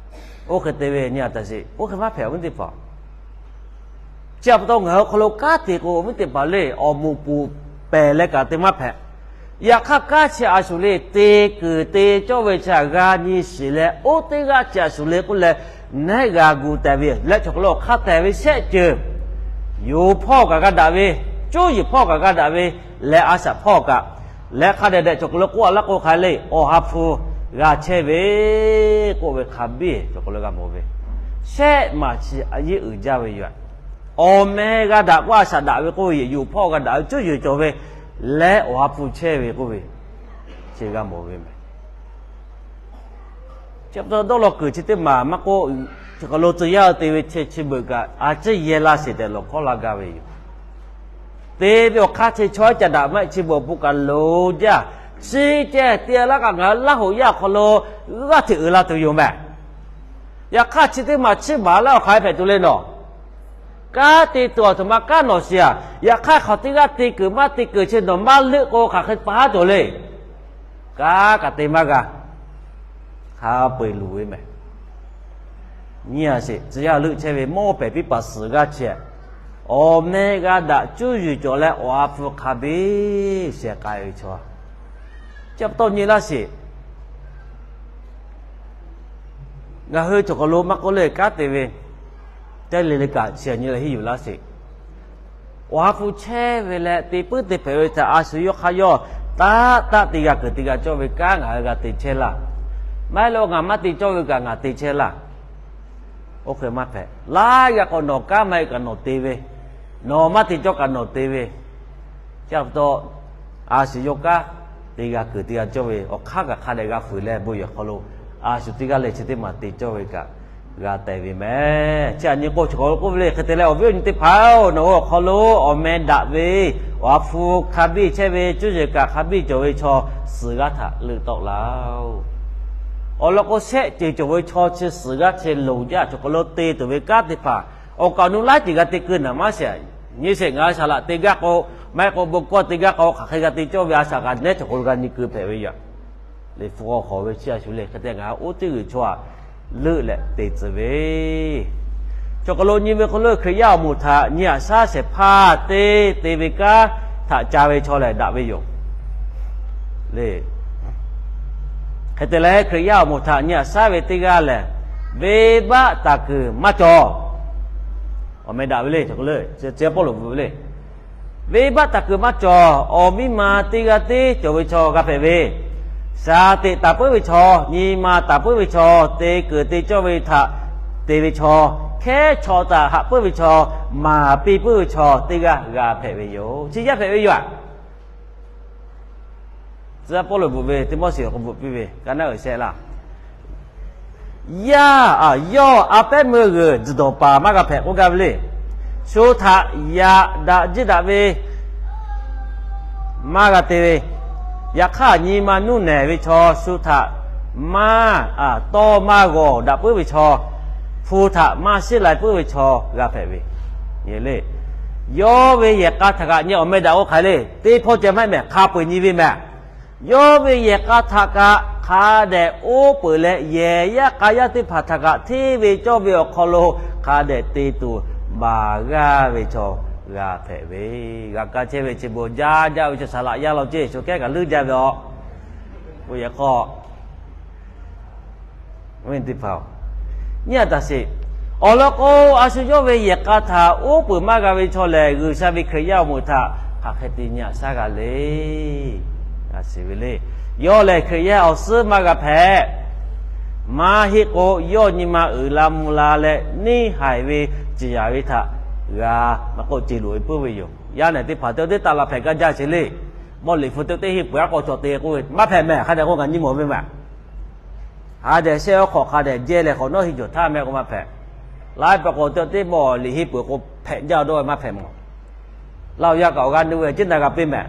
Oˇ hk'e te ve nyi a taˍ sheˍ, oˇ hk'e maˇ hpehꞈ awˬ viˉ teˇ hpaˍ. Chi pa taw ngaˬ hui hk'aw lo kanˉ te k'o, awˬ viˉ teˇ hpaˍ le, awˬ moˍ pfuhˍ pehˬ leh kaꞈ te maˇ hpehꞈ. Yaꞈ hk'aˇ, kanˉ chi a shuˍ le, te kuiˬ te cawˇ ve chi htaꞈ g'a nyi shiˍ leh, oˇ teˇ g'aˇ chi a shuˍ le k'oˆ leh, nehˉ g'a gu taˍ ve leh, chaw hk'aw lo hk'a tehˬ ve shehˆ ceuˬ yoˬ hpawˇ kaꞈ g'a daꞈ ve, cuˇ yiˍ hpawˇ kaꞈ g'a daꞈ ve, leh a shaꞈ hpawˇ kaꞈ, leh hk'a dehꞈ dehꞈ chaw hk'aw lo k'oˆ a laˇ k'o hk'aˬ le, Awˬ ha hpu g'a chehˇ ve k'oˆ ve hk'a biˇ chaw hk'aw lo g'a mawˬ ve, shehˆ maˬ chi a yeˇ uiˍ jaˇ ve yoˬ. Awˬ meh g'a daꞈ k'oˆ, a shaꞈ daꞈ ve k'oˆ ve, yoˬ hpawˇ g'a daꞈ ve, cuˇ yiˍ cawˬ ve, leh Awˬ ha hpu chehˇ ve k'oˆ ve, chi g'a mawˬ ve meh. Chi pa taw dawˇ law kuiˬ chi teˇ maˬ maˇ k'oˆ, chaw hk'aw lo tcuh yaˇ te ve chi beuꞈ kaꞈ a ciˉ yehˇ laˇ sheˍ tehꞈ lawˬ hkawˉ laˇ gaˇ ve yoˬ. Te ve awˬ hk'aˇ chi chaw ca daꞈ maˇ heˆ, chi beuꞈ awˬ pon kaꞈ loˍ jaˇ. Chi ceh te laˇ kaꞈ ngaˬ hui Laˇ hoꞈ yaˇ awˬ hk'aw lo g'aˇ hteꞈ uiˍ la tuˬ yoˬ meh. Yaꞈ hk'aˇ, chi teˇ maˬ chiˇ baˬ laˇ awˬ hk'aˬ hk'e hpehꞈ tuˬ le nawˬ. Kanˉ te tuˬ awˬ htoꞈ ma kanˉ nawˬ shiˍ a. Yaꞈ hk'aˇ, hk'aˬ teˇ g'aˇ te kuiˬ maˇ te kuiˬ chi nawˬ maˇ leuˆ k'o, hk'aˬ hk'e pa haˉ cawˬ le. Kanˉ kaꞈ te maˇ g'a. Hk'a peu eˬ luˬ ve meh. Nyi a sheˍ, tcuh yaˇ leuˆ chehˇ ve mawˇ pehˍ piˇ paˍ suhˍ g'aˇ chehˇ. Awˬ meh g'a daꞈ, cuˇ yiˍ cawˬ leh Awˬ ha hpu hk'a biˇ sheh k'ai ve chaw. Chi pa taw nyi laˇ sheˍ. Ngaˬ hui chaw hk'aw lo maˇ k'oˆ le, kanˉ te ve teˇ le le kaꞈ chi nyi leh henˇ yuˬ laˇ sheˍ. Awˬ ha hpu chehˇ ve leh te puiˉ te hpehꞈ ve htaꞈ a shu yawˇ hk'aˇ yawˇ taˆ taˆ te g'a kuiˬ te g'a cawˇ ve kanˉ ngaˬ hui g'a te chehˇ laˇ. Maˇ heˆ leh ngaˬ maˇ te cawˇ ve kaꞈ ngaˬ te chehˇ laˇ. Oˇ hk'e maˇ hpehꞈ. Laiˉ g'aˇ k'o nawˬ kanˉ maˇ heˆ kaꞈ nawˬ te ve, nawˬ maˇ te cawˇ kaꞈ nawˬ te ve, chi pa taw a shu yawˇ kanˉ te g'a kuiˬ te g'a cawˇ ve awˬ hk'aˇ kaꞈ hk'a dehꞈ g'a fuiˍ leh bon yehˬ hk'aw lo a shu teˇ g'aˇ leh chi teˇ maˬ te cawˇ ve kaꞈ g'a tehˬ ve meh. Chi aꞈ nyi k'o, chaw hk'aw lo k'oˆ ve le, hk'e te leh awˬ viˉ awˬ nyi teˇ hpaˍ-oˬ, nawˬ hui awˬ hk'aw lo awˬ meh daꞈ ve, Awˬ ha hpu hk'a biˇ chehˇ ve, cuˇ yiˍ kaꞈ hk'a biˇ cawˬ ve chaw suhˍ g'aˇ htaꞈ leuˆ tawˆ laˇ-oˆ. Awˬ lawn k'o, shehˆ ceuˬ cawˬ ve chaw chi suhˍ g'aˇ chi loˍ jaˇ. Chaw hk'aw lo te tuˬ ve kanˉ teˇ hpaˍ awˬ kaꞈ awˬ nu laiˉ ceuˬ g'a te keu naˍ maˇ sheˍ. Nyi sheˍ, ngaˬ hui saˍ laꞈ te gaˇ k'o, maˇ heˆ k'o bon kawˇ te gaˇ k'o, hk'aˬ hk'e g'a te cawˇ ve a shaꞈ kaꞈ nehˉ chaw hk'aw lo g'a nyi keu hpehꞈ ve yoˬ. Liꞈ hpu k'aw hawˬ ve chi a shu le, hk'e te ngaˬ hui oˇ teˇ g'uiˬ chaw aꞈ leuˆ leh te tcuh ve, chaw hk'aw lo nyi ve hk'aw lo Hkriꞈ yaˇ awˬ moˍ htaꞈ nyi aꞈ shaˉ shehˍ hpaˇ te, te ve kanˉ htaꞈ ca ve chaw lehˬ daꞈ ve yoˬ le. Hk'e te leh, Hkriꞈ yaˇ awˬ moˍ htaꞈ nyi aꞈ shaˉ ve teˇ g'aˇ lehˬ, venˇbaˆ taˍ kuiˬ maˇ cawˬ. Awˬ meh daꞈ ve le, chi Pawˇluꞈ bvuhꞈ ve le. Venˇbaˆ taˍ kuiˬ maˇ cawˬ. Awˬ miˇ ma teˇ g'aˇ tiˉ cawˬ ve chaw g'a hpehꞈ ve, shaˍ teꞈ taˍ puiˉ ve chaw, nyi ma taˍ puiˉ ve chaw, te kuiˬ te cawˇ ve htaꞈ te ve chaw, hkehˉ chaw htaꞈ haꞈ puiˉ ve chaw, maˍ piˇ puiˉ ve chaw teˇ g'aˇ g'a hpehꞈ ve yoˬ. Chi yaˇ hpehꞈ ve yoˬ aꞈ. Tcuh yaˇ Pawˇluꞈ bvuhꞈ ve Tiˆmoˉseˍ awˬ hk'aw bvuhꞈ piˇ ve ka naˉ uiˍ shehˆ laˇ. Yaˇ, yawˇ a pehˉ meuˇ g'uiˬ tzuhˬ dawˬ paˍ maˇ g'a hpehꞈ k'oˆ gaˇ ve le. Shu htaꞈ yaꞈ daꞈ jiˇ daꞈ ve maˇ g'a te ve, yaꞈ hk'aˇ nyi ma nuˇ nehˬ ve chaw, shu htaꞈ maˇ tawˇ maˇ g'awˬ daꞈ puiˉ ve chaw, hpu htaꞈ maˇ shiˉ lai puiˉ ve chaw g'a hpehꞈ ve le. Yawˇ ve yehˬ k'a htaꞈ kaꞈ nyi awˬ meh daꞈ k'o hk'aˬ le, teˇ hpawˇ ceh maˇ heˆ mehˍ, hk'a peu eˬ nyi ve mehˍ. Yawˇ ve yehˬ k'a htaꞈ kaꞈ hk'a dehꞈ oˉ peunˍ leh, yehˬ yaˇ k'a yaˇ teˇ hpaˍ htaꞈ kaꞈ hteˇ ve cawˇ ve awˬ hk'aw lo hk'a dehꞈ te tuˬ baˬ g'aˇ ve chaw g'a hpehꞈ ve, g'a kaˇ chehˇ ve chi bon jaˇ jaˇ ve chaw saˍ laꞈ yaˇ law ceˇ shu kehˉ kaꞈ leuˉ jaˇ ve aw. K'o yehˬ k'aw teˇ hpaˍ-oˬ, nyi a taˍ sheˍ. Awˬ lawn k'o, a shu yawˇ ve yehˬ k'a htaꞈ oˉ peunˍ maˇ g'a ve chaw lehˬ, G'uiˬsha ve Hkriꞈ yaˇ awˬ moˍ htaꞈ hk'aˬ hk'e te nyi aꞈ shaˉ g'a le. G'a shiˍ ve le. Yawˇ lehˬ Hkriꞈ yaˇ awˬ suhˉ maˇ g'a hpehꞈ. Maˇ heˆ k'o, yawˇ nyi ma uiˍ la mvuh la leh neˇ haiˬ ve ciˍ yanˍ ve htaꞈ g'a maˇ k'oˆ ce loꞈ ve puiˉ ve yoˬ. Yaˇ nehˬ teˇ hpaˍ te teˇ taˍ la hpehꞈ gaˇ jaˇ sheˍ le. Mawˇ liꞈ hpu te teˇ henˇ peuˬ aˉ k'aw cawˬ te k'oˆ ve maˇ hpehꞈ mehˍ. Hk'a dehꞈ k'o ngaˬ nyi mawˬ ve mehˍ. Hk'a dehꞈ shehˆ awˉ hk'awꞈ hk'a dehꞈ jehˇ leh hk'awꞈ nawˉ henˇ jawˬ htaˇ meh k'o maˇ hpehꞈ. Laiˉ pa k'o te teˇ mawˇ liꞈ henˇ peuˬ k'o hpehꞈ jaˇ dawˇ ve maˇ hpehꞈ mawˬ. Laˇ awˬ yaˇ kaꞈ awˬ g'aˇ nuˇ ve ceˉ na g'a piˇ mehˍ.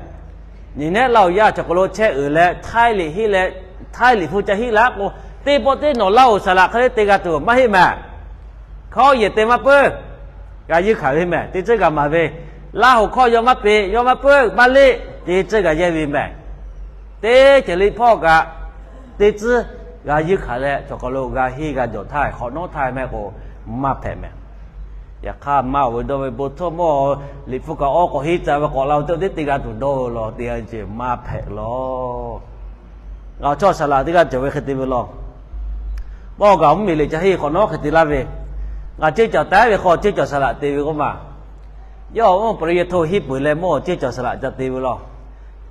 Nyi nehˉ laˇ awˬ yaˇ chaw hk'aw lo chehˇ uiˍ leh htaiˇ liꞈ henˇ leh, htaiˇ liꞈ hpu ca henˇ laˇ k'o, teˇ pawˆ teˇ nawˬ laˇ awˬ saˍ laꞈ hk'e te g'a tuˬ maˇ heˆ mehˍ. Hkawˇ yehˬ te maˇ puiˉ. G'a yeunˇ hkanˍ ve mehˍ. Teˇ tcuhˉ g'a maˍ ve, Laˇ hoꞈ hkawˇ yawˇ maˇ peꞈ, yawˇ maˇ puiˉ, maˇ leˆ, teˇ tcuhˉ g'a yehˇ ve mehˍ. Teˇ ceuˬ liꞈ hpawˇ kaꞈ teˇ tcuhˉ g'a yeunˇ hkanˍ leh, chaw hk'aw lo g'a henˇ g'a jawˬ htaˇ, hk'awꞈ nawˉ htaˇ meh k'o, maˇ hpehꞈ mehˍ. Yaꞈ hk'aˇ maˇ oˬ ve dawˇ ve bon htaˇ mawˇ Liꞈ hpu kaꞈ awˬ k'awꞈ henˇ ca ve k'awꞈ la ve teˇ teˇ g'aˇ tuˬ dawˇ ve law te a ceuˬ maˇ hpehꞈ law. Ngaˬ awˬ chawˇ saˍ laꞈ teˇ g'aˇ cawˬ ve hk'e te ve law. Mawˇ gaˬ mvuhˇmiˬ liꞈ ca henˇ hk'awꞈ nawˉ hk'e te laˇ ve, ngaˬ ceˇ cawˬ taˉ ve hk'aw ceˇ cawˬ saˍ laꞈ te ve k'oˆ ma. Yawˇ mvuhˇ peuˬ yehˇ hto hiˉ peuˬ leh mawˇ ceˇ cawˬ saˍ laꞈ ca te ve law.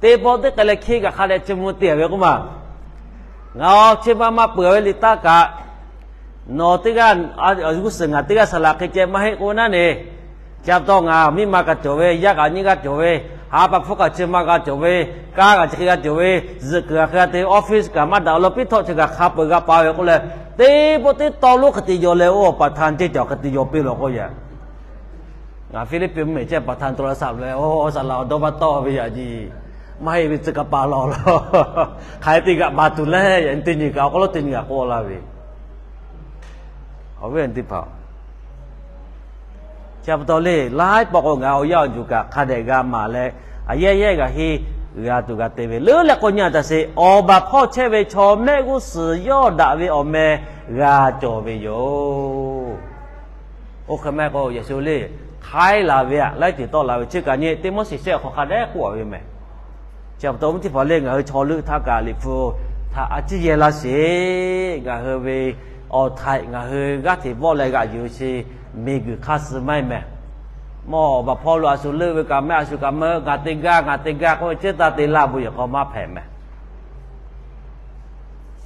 Teˇ pawˆ teˇ k'ai leh hk'e kaꞈ hk'a dehꞈ chi mvuh te ve k'oˆ ma. Ngaˬ chi ma maˇ peuˬ ve liꞈ taˇ kaꞈ, nawˬ teˇ g'aˇ, g'uˇ suhˍ ngaˬ teˇ g'aˇ saˍ laꞈ hk'e ceh maˇ heˆ k'oˆ ve naˉ ne. Chi pa taw ngaˬ miˇ ma kaꞈ cawˬ ve, yaˇ kaꞈ nyiˇ g'aˇ cawˬ ve, ha pa hpfuhˇ kaꞈ chi ma g'a cawˬ ve, kaˇ kaꞈ chi hk'e g'a cawˬ ve, zuhꞈ kuiˬ kaꞈ hk'e g'a te ve, office kaꞈ maˇ daꞈ awˬ lawn piˇ htawˆ chi kaꞈ hk'a peuˬ g'a pa ve k'oˆ leh, teˇ pawˆ teˇ tawˆ lonˉ hk'e te yaw leh oˇ pa htan ceˇ cawˬ hk'e te yaw piˇ law k'oˆ yaꞈ. Ngaˬ Hpiˇliˇpiˆ mvuhˇmiˬ chehˇ pa htan to la saꞈ leh, oˇ saˍ laꞈ awˬ dawˇ maˇ tawˆ ve yaꞈ nyi, maˇ heˆ ve tcuh ka pa law law, hk'aˬ hk'e te g'aꞈ baˬ tuˬ leh yaꞈ nyi teˇ nyi kaꞈ awˬ hk'aw lo teˇ nyi kaꞈ k'oˆ laˇ ve. Awˬ viˉ awˬ nyi teˇ hpaˍ, chi pa taw le, laiˉ pawˆ k'o ngaˬ awˬ yaˇ awˬ juˬ kaꞈ hk'a dehꞈ g'a maˍ leh, a yehˉ yehˉ g'a henˇ g'a tuˬ g'a te ve leuˉ leh k'o nyi a taꞈ sheˍ, awˬ baˬ hpawˇ chehˇ ve chaw mehˆ g'uˇ suhˍ yawˇ daꞈ ve awˬ meh g'a cawˬ ve yoˬ. Oˇ hk'e maˇ heˆ k'o Yeˍsuˆ le, hk'aiˉ la ve a laiˉ ceuˬ tawˆ la ve chi kaꞈ nyi teˇ Moˉseˍ shehˆ awˬ hk'aw hk'a dehꞈ k'oˆ ve meh. Chi pa taw mvuhˇ teˇ hpaˍ le ngaˬ hui chaw leuˆ htaˇ kaꞈ Liꞈ hpu htaꞈ a ciˉ yehˇ laˇ sheˍ. Ngaˬ hui ve awˬ htaiꞈ ngaˬ hui g'aˇ hteꞈ vawˆ leh g'aꞈ yuˬ ve chi miˬguiˬ hk'aˇ suh maˇ heˆ meh. Mawˇ awˬ baˬ hpawˇ lo a shu leuˆ ve kaꞈ meh, a shu kaꞈ meh, ngaˬ te gaˇ ngaˬ te gaˇ k'oˆ ve ceˇ taˇ te laˇ bon yehˬ hk'aw maˇ hpehꞈ meh.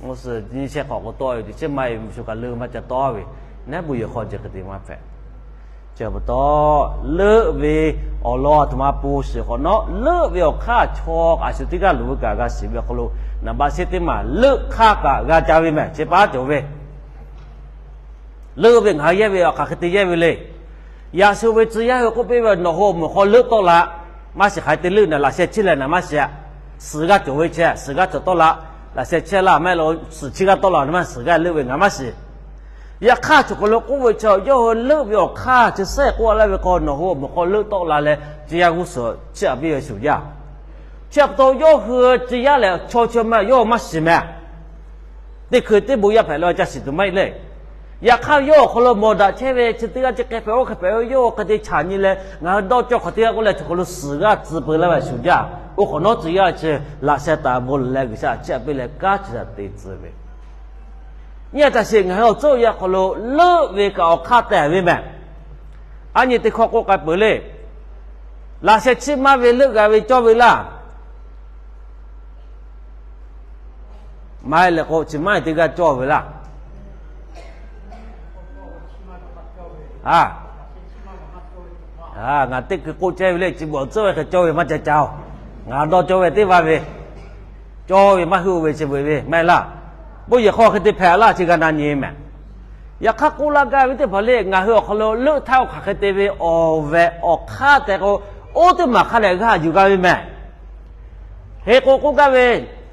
Mvuhˇ suhˍ nyiˇ shehˆ hk'awꞈ k'o tawˆ ve teꞈ chiˉ maˇ heˆ, shu kaꞈ leuˆ maˇ ca tawˆ ve, neˉ bon yehˬ hk'aw ceh hk'e te maˇ hpehꞈ. Chi pa taw, leuˆ ve awˬ lawn a htoꞈ ma pon shiˍ hk'awꞈ nawˉ, leuˆ ve awˬ hk'aˇ chaw a shu teˇ g'aˇ loˍ ve kaꞈ g'a shiˍ ve awˬ hk'aw lo, naˍ baˆ sheˉ teˇ maˬ leuˆ hk'aˇ kaꞈ g'a ca ve meh, chi pa cawˬ ve. Leuˆ ve ngaˬ hui yehˇ ve awˬ hk'aˬ hk'e te yehˇ ve le. Yaꞈ shu ve tcuh yaˇ hui k'oˆ piˇ ve, nawˬ hui awˬ moˍ hk'aw leuˆ tawˆ la. Maˇ shiˍ, hk'aˬ hk'e te leuˆ na, laꞈ sheh chiˇ leh na maˇ shiˍ. Suhˍ g'aˇ cawˬ ve chi, suhˍ g'aˇ cawˬ tawˆ la. Laꞈ sheh chiˇ laˇ maˇ heˆ la, suhˍ chiˇ g'aˇ tawˆ la maˇ, suhˍ g'aˇ leuˆ ve ngaˬ maˇ shiˍ. Yaꞈ hk'aˇ chaw hk'aw lo k'oˆ ve chi, yawˇ hui leuˆ ve awˬ hk'aˇ chi sehˆ k'oˆ laˇ ve k'o, nawˬ hui awˬ moˍ hk'aw leuˆ tawˆ la leh, tcuh yaˇ g'uˇ suhˍ chiˇ aꞈ piˇ ve shuˍ jaˇ. Chi pa taw yawˇ hui tcuh yaˇ lehˬ chaw chi ma yawˇ maˇ shiˍ meh. Teˇ hkui teˇ bon yaˇ hpehꞈ la ca shiˍ tuˬ maˇ heˆ le. Yaꞈ hk'aˇ yawˇ awˬ hk'aw lo mawˬ daꞈ chehˇ ve chi teˇ g'aˇ chi hk'e hpehꞈ oˇ hk'e hpehꞈ ve, yawˇ hk'e te chaꞈ nyi leh ngaˬ hui dawˇ cawˇ hk'aˬ teˇ g'aˇ k'oˆ leh chaw hk'aw lo suhˍ g'aˇ tcuh peu laˇ ve shuˍ jaˇ. Oˇ hk'awꞈ nawˉ tcuh yaˇ chi laꞈ sheh taˍ bon leh G'uiˬsha chiˇ aꞈ piˇ leh kanˉ chi taꞈ te tcuh ve nyi a taꞈ sheˍ. Ngaˬ hui awˬ tcuhˉ awˬ yanˇ hk'aw lo leuˆ ve kaꞈ awˬ hk'aˇ tehˬ ve meh. A nyi teˇ hkawˇ k'oˆ k'ai peuˬ le. Laꞈ sheh chiˇ maˇ ve leuˆ g'a ve cawˇ ve laˇ. Maˇ heˆ leh k'o, chi maˇ heˆ teˇ g'aˇ cawˇ ve laˇ. A, ngaˬ teˇ hkui k'oˆ chehˇ ve le, chi beuꞈ awˬ tcuhˉ ve hk'e cawˇ ve maˇ ca ca oˬ. Ngaˬ dawˇ cawˇ ve teˇ va ve, cawˇ ve maˇ hui oˇ ve chi beuꞈ ve maˇ heˆ laˇ. Bon yehˬ hk'aw hk'e te hpehꞈ laˇ chi g'a na nyi meh. Yaꞈ hk'aˇ k'oˆ laˇ gaˇ ve teˇ hpaˍ le, ngaˬ hui awˬ hk'aw lo leuˆ htaˇ oˇ hk'aˬ hk'e te ve awˬ vehꞈ awˬ hk'aˇ tehꞈ k'o, oˇ teˇ maˬ hk'a dehꞈ g'a yuˬ g'a ve meh. Hk'e k'o k'oˆ gaˇ ve,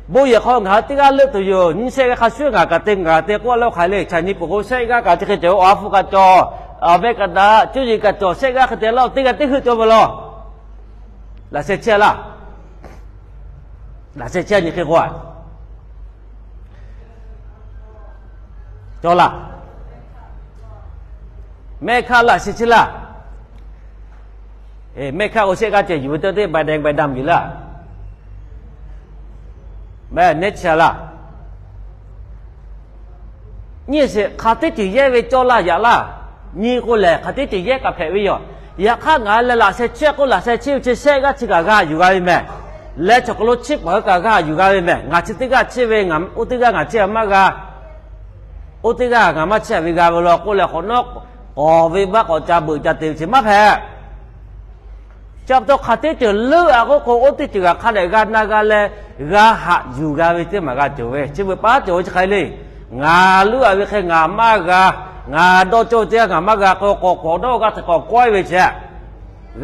bon yehˬ hk'aw ngaˬ hui teˇ g'aˇ leuˆ tuˬ yoˬ. Nyiˇ shehˆ g'aˇ hk'a shuˍ ngaˬ kaꞈ te ngaˬ te k'oˆ laˇ oˇ hk'aˬ le, chaꞈ nyi peuˬ k'o shehˆ g'aˇ kaꞈ chi hk'e cawˬ ve, awˬ ha hpu kaꞈ cawˬ, awˬ meh kaꞈ daꞈ, cuˇ yiˍ kaꞈ cawˬ, shehˆ g'aˇ hk'e te laˇ, teˇ g'aˇ teˇ heuˆ cawˇ ve law. Laꞈ sheh chiˇ laˇ. Laꞈ sheh chiˇ nyi hk'e k'o a cawˇ laˇ. Mehˆ hkaˇ laꞈ sheh chiˇ laˇ. Mehˆ hkaˇ k'o shehˆ g'aˇ ceh yuˬ ve teˇ teˇ bai deh bai dam yuˬ laˇ. Mehˆ nehˉ chiˇ laˇ. Nyi sheˍ, hk'aˬ teˇ ceuˬ yehˇ ve cawˇ laˇ yaꞈ laˇ. Nyi k'o lehˬ hk'aˬ teˇ ceuˬ yehˇ kaꞈ hpehꞈ ve yoˬ. Yaꞈ hk'aˇ ngaˬ hui leh laꞈ sheh chiˇ k'oˆ, laꞈ sheh chiˇ ve chi shehˆ g'aˇ chi kaꞈ g'a yuˬ g'a ve meh. Leh chaw hk'aw lo chiˇ paˍ hui kaꞈ g'a yuˬ g'a ve meh. Ngaˬ chi teˇ g'aˇ chiˇ ve, oˇ teˇ g'aˇ ngaˬ chiˇ maˇ g'a, oˇ teˇ g'aˇ ngaˬ maˇ chiˇ ve g'a ve law k'oˆ leh hk'awꞈ nawˉ k'awꞈ ve maˇ k'awꞈ ca beuꞈ ca te ve chi maˇ hpehꞈ. Chi pa taw hk'aˬ teˇ ceuˬ leuˆ a k'oˆ k'o, oˇ teˇ ceuˬ kaꞈ hk'a dehꞈ g'a na g'a leh, g'a haꞈ yuˬ g'a ve teˇ maˬ g'a cawˬ ve. Chi beuꞈ paˉ cawˬ ve chi hk'aˬ hk'e le. Ngaˬ leuˆ a ve hk'e ngaˬ maˇ g'a, ngaˬ dawˇ cawˇ ve teˇ g'aˇ ngaˬ maˇ g'a k'o, k'awꞈ k'awꞈ dawˇ g'aˇ hteꞈ k'awꞈ kawehˇ ve chi,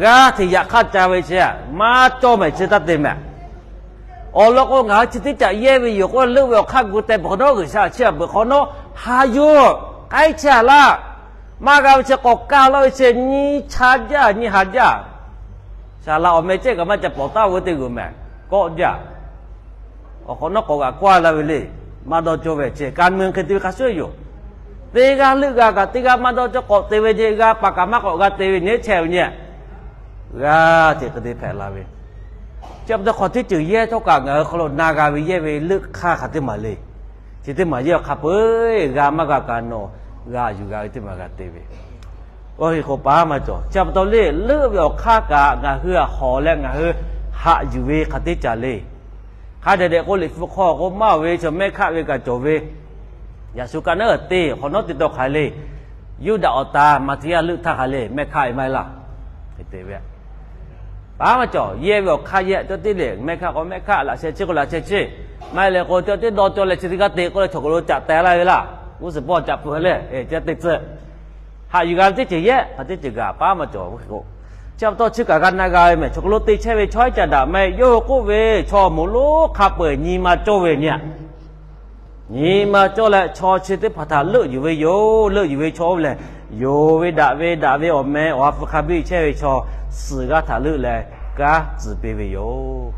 g'aˇ hteꞈ yaꞈ hk'aˇ ca ve chi, maˇ cawˇ mehˍ chi taˇ te mehˍ. Awˬ lawn k'o, ngaˬ hui chi teˇ caꞈ yehˇ ve yoˬ k'oˆ leuˆ ve awˬ hk'aˇ gu teh peuˬ hk'awꞈ nawˉ G'uiˬsha chiˇ aꞈ peuˬ hk'awꞈ nawˉ, haꞈ yuˬ, k'ai chehˇ a laˇ. Maˇ g'a ve chi k'awꞈ kaˇ laˇ ve chi nyi cha jaˇ nyi ha jaˇ. Saˍ laꞈ awˬ meh cehˇ kaꞈ maˇ ca pawˍ taˍ ve teˇ g'uˬ mehˍ kawˆ jaˇ. Awˬ hk'awꞈ nawˉ k'awꞈ g'aꞈ kawehˇ la ve le. Maˇ dawˇ cawˇ ve chi ka mui hk'e te ve hk'a shuˍ yoˬ. Teˇ g'aˇ leuˆ g'a kaꞈ teˇ g'aˇ maˇ dawˇ cawˇ k'awꞈ te ve nyi, g'a paˍ kaꞈ maˇ k'awꞈ g'a te ve nyi chehˇ ve nyi, g'aˇ hteꞈ hk'e te hpehꞈ la ve. Chi pa taw hk'aw teˇ ceuˬ yehˇ htawˇ kaꞈ ngaˬ hui hk'aw lo na g'a ve yehˇ ve leuˆ hk'aˇ hk'aˬ teˇ maˬ le. Chi teˇ maˬ yehˇ awˬ hk'a peu-eˬ g'a maˇ g'a kaꞈ nawˬ g'a yuˬ g'a ve teˇ maˬ g'a te ve. Oˇ hk'e k'o, paˉ maˇ cawˬ. Chi pa taw le, leuˆ ve awˬ hk'aˇ kaꞈ ngaˬ hui htaꞈ hawˍ leh ngaˬ hui haꞈ yuˬ ve hk'aˬ teˇ caˬ le. Hk'a dehꞈ dehꞈ k'o, Liꞈ hpu hk'aw k'o maˇ oˬ ve chaw mehˆ hkaˆ ve kaꞈ cawˬ ve, yaꞈ shu kaꞈ naˉ te hk'awꞈ nawˉ te taw hk'aˬ le. Yuˇdaꞈ awˬ ta Maˍtiˆyaˇ leuˆ htaˇ hk'aˬ le mehˆ hkaˆ ve maˇ heˆ laˇ. Hk'e te ve, paˉ maˇ cawˬ. Yehˇ ve awˬ hk'aˇ yehˇ cawˇ teˇ le, mehˆ hkaˆ k'o mehˆ hkaˆ, laꞈ sheh chi k'o laꞈ sheh chi, maˇ heˆ leh k'o cawˇ teˇ dawˇ cawˇ leh chi teˇ g'aˇ te k'oˆ leh chaw k'aw lo caꞈ teh laˇ ve laˇ. G'uˇ suhˍ pawˇ caꞈ peuˬ leh, e, ca te tcuh. Haꞈ yuˬ g'a ve teˇ ceuˬ yehˇ hk'aˬ teˇ ceuˬ kaꞈ paˉ maˇ cawˬ. Hk'e k'o, chi pa taw chi kaꞈ g'a na g'a ve mehˬ. Chaw hk'aw lo te chehˇ ve chaw haiˉ caꞈ daꞈ meh yawˇ hui k'oˆ ve, chaw moˍ lonˉ hk'a peu-eˬ nyi ma cawˇ ve nyi a nyi ma cawˇ leh chaw chi teˇ hpaˍ htaꞈ leuˆ yuˬ ve yoˬ. Leuˆ yuˬ ve chaw oˇ ve lehˬ, yonˍ ve daꞈ ve daꞈ ve awˬ meh awˬ ha hpu hk'a biˇ chehˇ ve chaw suhˍ g'aˇ htaꞈ leuˆ leh kanˉ tcuh piˇ ve yoˬ.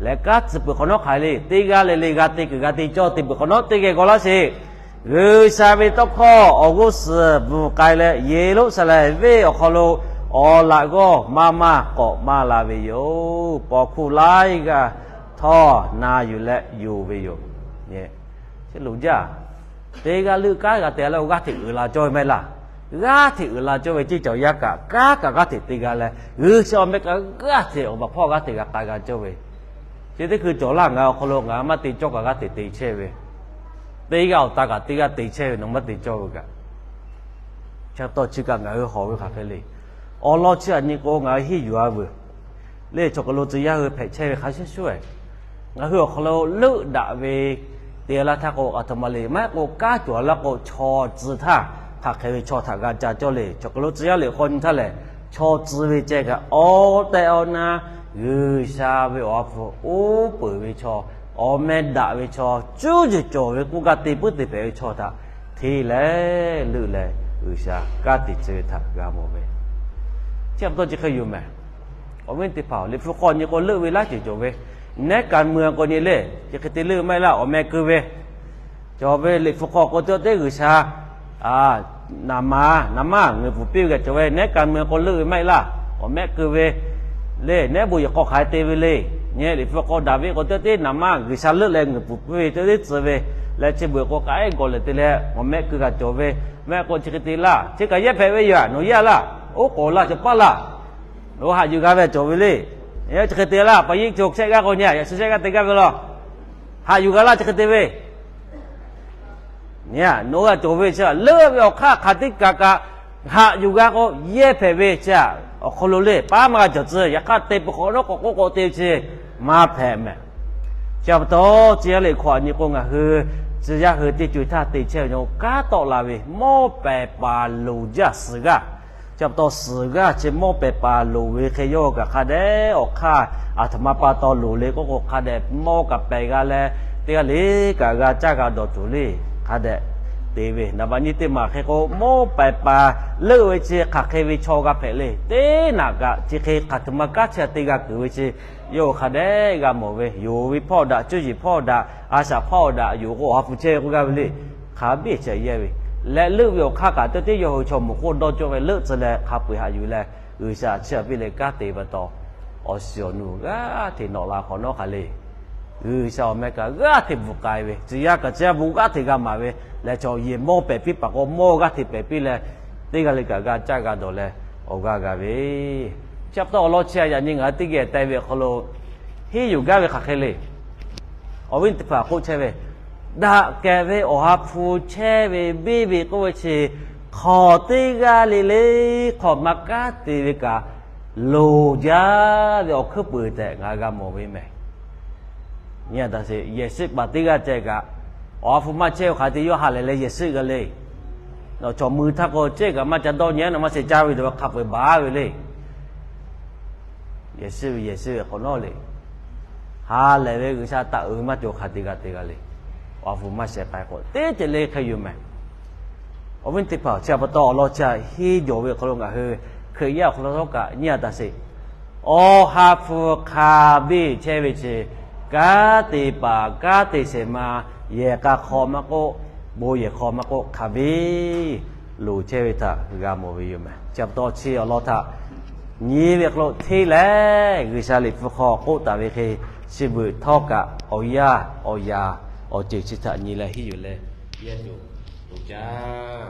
Leh kanˉ tcuh peuˬ hk'awꞈ nawˉ hk'aˬ le, teˇ g'aˇ le le g'a te kuiˬ g'a te cawˇ te peuˬ hk'awꞈ nawˉ teˇ geh g'aw laˇ sheˍ. G'uiˬsha ve tawˇ hkawˇ awˬ g'uˇ suhˍ bvuhˬ k'ai leh, Yeˍruˆsaˍlehnˍ venˇ awˬ hk'aw lo awˬ laꞈ g'awˇ maˇ maˇ k'awꞈ maˇ la ve yoˬ. Paw hkuˇ laiˉ g'aˇ htawˇ na yuˬ leh yonˍ ve yoˬ. Chi loˍ jaˇ. Teˇ g'aˇ leuˆ kanˉ g'a te leh awˬ g'aˇ hteꞈ uiˍ la cawˇ ve maˇ heˆ laˇ. G'aˇ hteꞈ uiˍ la cawˇ ve ceˇ cawˬ yaˇ kaꞈ kanˉ kaꞈ g'aˇ hteꞈ te g'a leh, G'uiˬsha awˬ meh kaꞈ g'aˇ hteꞈ awˬ baˬ hpawˇ g'aˇ hteꞈ g'a k'ai g'a cawˇ ve. Chi teˇ hkui cawˬ laˇ ngaˬ awˬ hk'aw lo ngaˬ maˇ te cawˇ kaꞈ g'aˇ hteꞈ te chehˇ ve, teˇ g'aˇ awˬ ta kaꞈ teˇ g'aˇ te chehˇ ve nawˬ maˇ te cawˇ ve kaꞈ. Chi pa taw chi kaꞈ ngaˬ hui hawˍ ve hk'aˬ hk'e le. Awˬ lawn chi aꞈ nyi k'o ngaˬ hui henˇ yuˬ-a veuˬ. Lehˬ chaw hk'aw lo tcuh yaˇ hui hpehꞈ chehˇ ve hk'a shuˍ shuˍ-eˬ, ngaˬ hui awˬ hk'aw lo leuˆ daꞈ ve te laˇ htaˇ k'o, aˬ htoꞈ ma le maˇ heˆ k'o, kanˉ cawˬ laˇ k'o chaw tcuh htaˇ, hk'aˬ hk'e ve chaw htaꞈ g'a ca cawˇ le. Chaw hk'aw lo tcuh yaˇ lehˬ k'aw nyi htaˇ lehˬ, chaw tcuh ve ceh kaꞈ awˬ tehˬ awˬ na G'uiˬsha ve awˬ ha hpu uˉ peunˍ ve chaw, awˬ meh daꞈ ve chaw, cuˇ yiˍ cawˬ ve k'oˆ gaˇ te puiˉ te hpehꞈ ve chaw htaꞈ hteˇ leh leuˆ leh G'uiˬsha kanˉ te tcuh ve htaꞈ g'a mawˬ ve. Chi pa taw chi hk'e yoˬ mehˬ. Awˬ viˉ teˇ hpaˍ, Liꞈ hpu hk'aw nyi k'o leuˆ ve laiˉ ceuˬ cawˬ ve, nehˉ ka mui k'o nyi le, chi hk'e te leuˆ maˇ heˆ laˇ, awˬ meh keu ve cawˬ ve. Liꞈ hpu hk'aw k'o teˇ teˇ G'uiˬsha naˍ ma, naˍ ma ngeuˍ pfuhˍ piˇ ve kaꞈ cawˬ ve, nehˉ ka mui k'o leuˆ ve maˇ heˆ laˇ, awˬ meh keu ve le. Nehˉ bon yehˬ hk'aw hk'aˬ hk'e te ve le. Nyi Liꞈ hpu hk'aw Daˍviˆ k'o teˇ teˇ naˍ ma G'uiˬsha leuˆ leh ngeuˍ pfuhˍ piˇ ve teˇ teˇ tcuh ve, leh chi beuꞈ k'o k'ai gawˬ lehˬ te leh awˬ meh keu kaꞈ cawˬ ve, maˇ heˆ k'o chi hk'e te laˇ. Chi kaꞈ yehˇ hpehꞈ ve yoˬ, nawˬ yaˇ laˇ, oˉ k'oˍ laˇ, cawˬ paˇ laˇ. Nawˬ haꞈ yuˬ g'a ve cawˬ ve le. Chi hk'e te laˇ, pa yiˇ cawˬ chehˇ g'aˇ k'o nyi a, yaꞈ shu chehˇ g'aˇ te gaˇ ve law. Haꞈ yuˬ g'a laˇ chi hk'e te ve. Nyi a, nawˬ g'a cawˬ ve chi leuˆ ve awˬ hk'aˇ hk'aˬ teˇ kaꞈ kaꞈ haꞈ yuˬ g'a k'o yehˇ hpehꞈ ve chi a, awˬ hk'aw lo le paˉ maˇ g'a cawˬ tcuh. Yaꞈ hk'aˇ te peuˬ hk'awꞈ nawˉ k'awꞈ k'oˆ k'awꞈ te ve chi maˇ hpehꞈ mehˬ. Chi pa taw tcuh yaˇ liꞈ hk'aw aꞈ nyi k'o ngaˬ hui tcuh yaˇ hui teˇ co e htaˇ te chehˇ ve nyi kanˉ tawˆ la ve mawˇ pehˍ paˍ loˍ jaˇ suhˍ g'aˇ. Chi pa taw suhˍ g'aˇ chi mawˇ pehˍ paˍ loˍ ve hk'e yawˇ kaꞈ hk'a dehꞈ awˬ hk'aˇ aˬ htoꞈ ma pa taw loˍ le k'oˆ k'o hk'a dehꞈ mawˇ kaꞈ pehˍ g'a leh, teˇ g'aˇ le kaꞈ g'a caˇ g'a dawˬ tuˬ le. Hk'a dehꞈ te ve naˍ baꞈ nyi teˇ maˬ hk'e k'o mawˇ pehˍ paˍ leuˆ ve chi hk'aˬ hk'e ve chaw g'a hpehꞈ le. Teˇ naꞈ kaꞈ chi hk'e hk'aˬ htoꞈ ma kanˉ chi te g'a kuiˬ ve chi yawˇ hui hk'a dehꞈ g'a mawˬ ve, yonˍ ve hpawˇ daꞈ, cuˇ yiˍ hpawˇ daꞈ, a shaꞈ hpawˇ daꞈ, yonˍ k'o awˬ ha hpu chehˇ ve k'oˆ gaˇ ve le. Hk'a biˇ chehˇ yehˇ ve leh leuˆ ve awˬ hk'aˇ kaꞈ teˇ teˇ yawˇ hui chaw moˍ hk'oˆ dawˇ cawˇ ve leuˆ tcuh leh hk'a peu-eˬ haꞈ yuˬ leh G'uiˬsha chiˇ aꞈ piˇ leh kanˉ te pa taw, awˬ shiˍ awˬ nu g'aˇ hteꞈ nawꞈ la hk'awꞈ nawˉ hk'a le. G'uiˬsha awˬ meh kaꞈ g'aˇ hteꞈ bvuhꞈ k'ai ve, tcuh yaˇ kaꞈ tcuh yaˇ bon g'aˇ hteꞈ g'a maˍ ve, leh chaw yehˬ mawˇ pehˍ piˇ paˍ k'o mawˇ g'aˇ hteꞈ pehˍ piˇ leh, teˇ g'aˇ le kaꞈ g'a caˇ g'a dawˬ leh awˬ g'aˇ g'a ve. Chi pa taw awˬ lawn chi a yaꞈ nyi ngaˬ hui teˇ geh te ve awˬ hk'aw lo henˇ yuˬ gaˇ ve hk'aˬ hk'e le. Awˬ viˉ teˇ hpaˍ k'oˆ chehˇ ve, daꞈ kehˬ ve awˬ ha hpu chehˇ ve biˇ ve k'oˆ ve chi, hk'awꞈ teˇ g'aˇ le le hk'awꞈ ma kanˉ te ve kaꞈ loˍ jaˇ ve awˬ hkuiˉ peuˬ tehꞈ ngaˬ g'a mawˬ ve mehˬ. Nyi a daꞈ sheˍ, yehˬ shiˆ paˍ teˇ g'aˇ ceh kaꞈ, awˬ ha hpu maˇ chehˇ ve hk'aˬ hk'e te yawˇ ha lehˬ leh yehˬ shiˆ g'a le. Nawˬ chaw mui htaˇ k'o cehˇ kaꞈ maˇ ca dawˇ nyi a, nawˬ maˇ sheh caˇ ve dawˬ hk'a peu-eˬ baˬ ve le. Yehˬ shiˆ ve yehˬ shiˆ ve hk'awꞈ nawˉ le. Ha lehˬ ve G'uiˬsha taꞈ uiˍ ve maˇ cawˬ hk'aˬ te g'a te g'a le. Awˬ ha hpu maˇ sheh k'ai k'o teˇ ceuˬ le hk'e yoˬ mehˬ. Awˬ viˉ teˇ hpaˍ, chi pa taw awˬ lawn chi a henˇ jawˬ ve awˬ hk'aw lo ngaˬ hui Hkriꞈ yaˇ awˬ hk'aw lo htawˇ kaꞈ nyi a daꞈ sheˍ. Awˬ ha hpu hk'a biˇ chehˇ ve chi, kanˉ te paˍ kanˉ te shehˍ ma, yehˬ k'a hk'aw maˇ k'oˆ, bon yehˬ hk'aw maˇ k'oˆ hk'aˬ ve loˍ chehˇ ve htaꞈ g'a mawˬ ve yoˬ meh. Chi pa taw chi awˬ lawn htaꞈ nyi ve hk'aw lo hteˇ leh G'uiˬsha liꞈ hpu hk'aw k'oˆ taˍ ve hk'e, chi beuꞈ htawˇ kaꞈ awˬ yaˇ awˬ yaˍ awˬ ceuˬ chi htaꞈ nyi leh hiˉ yuˬ leh yehˇ tuˬ loˍ jaˇ.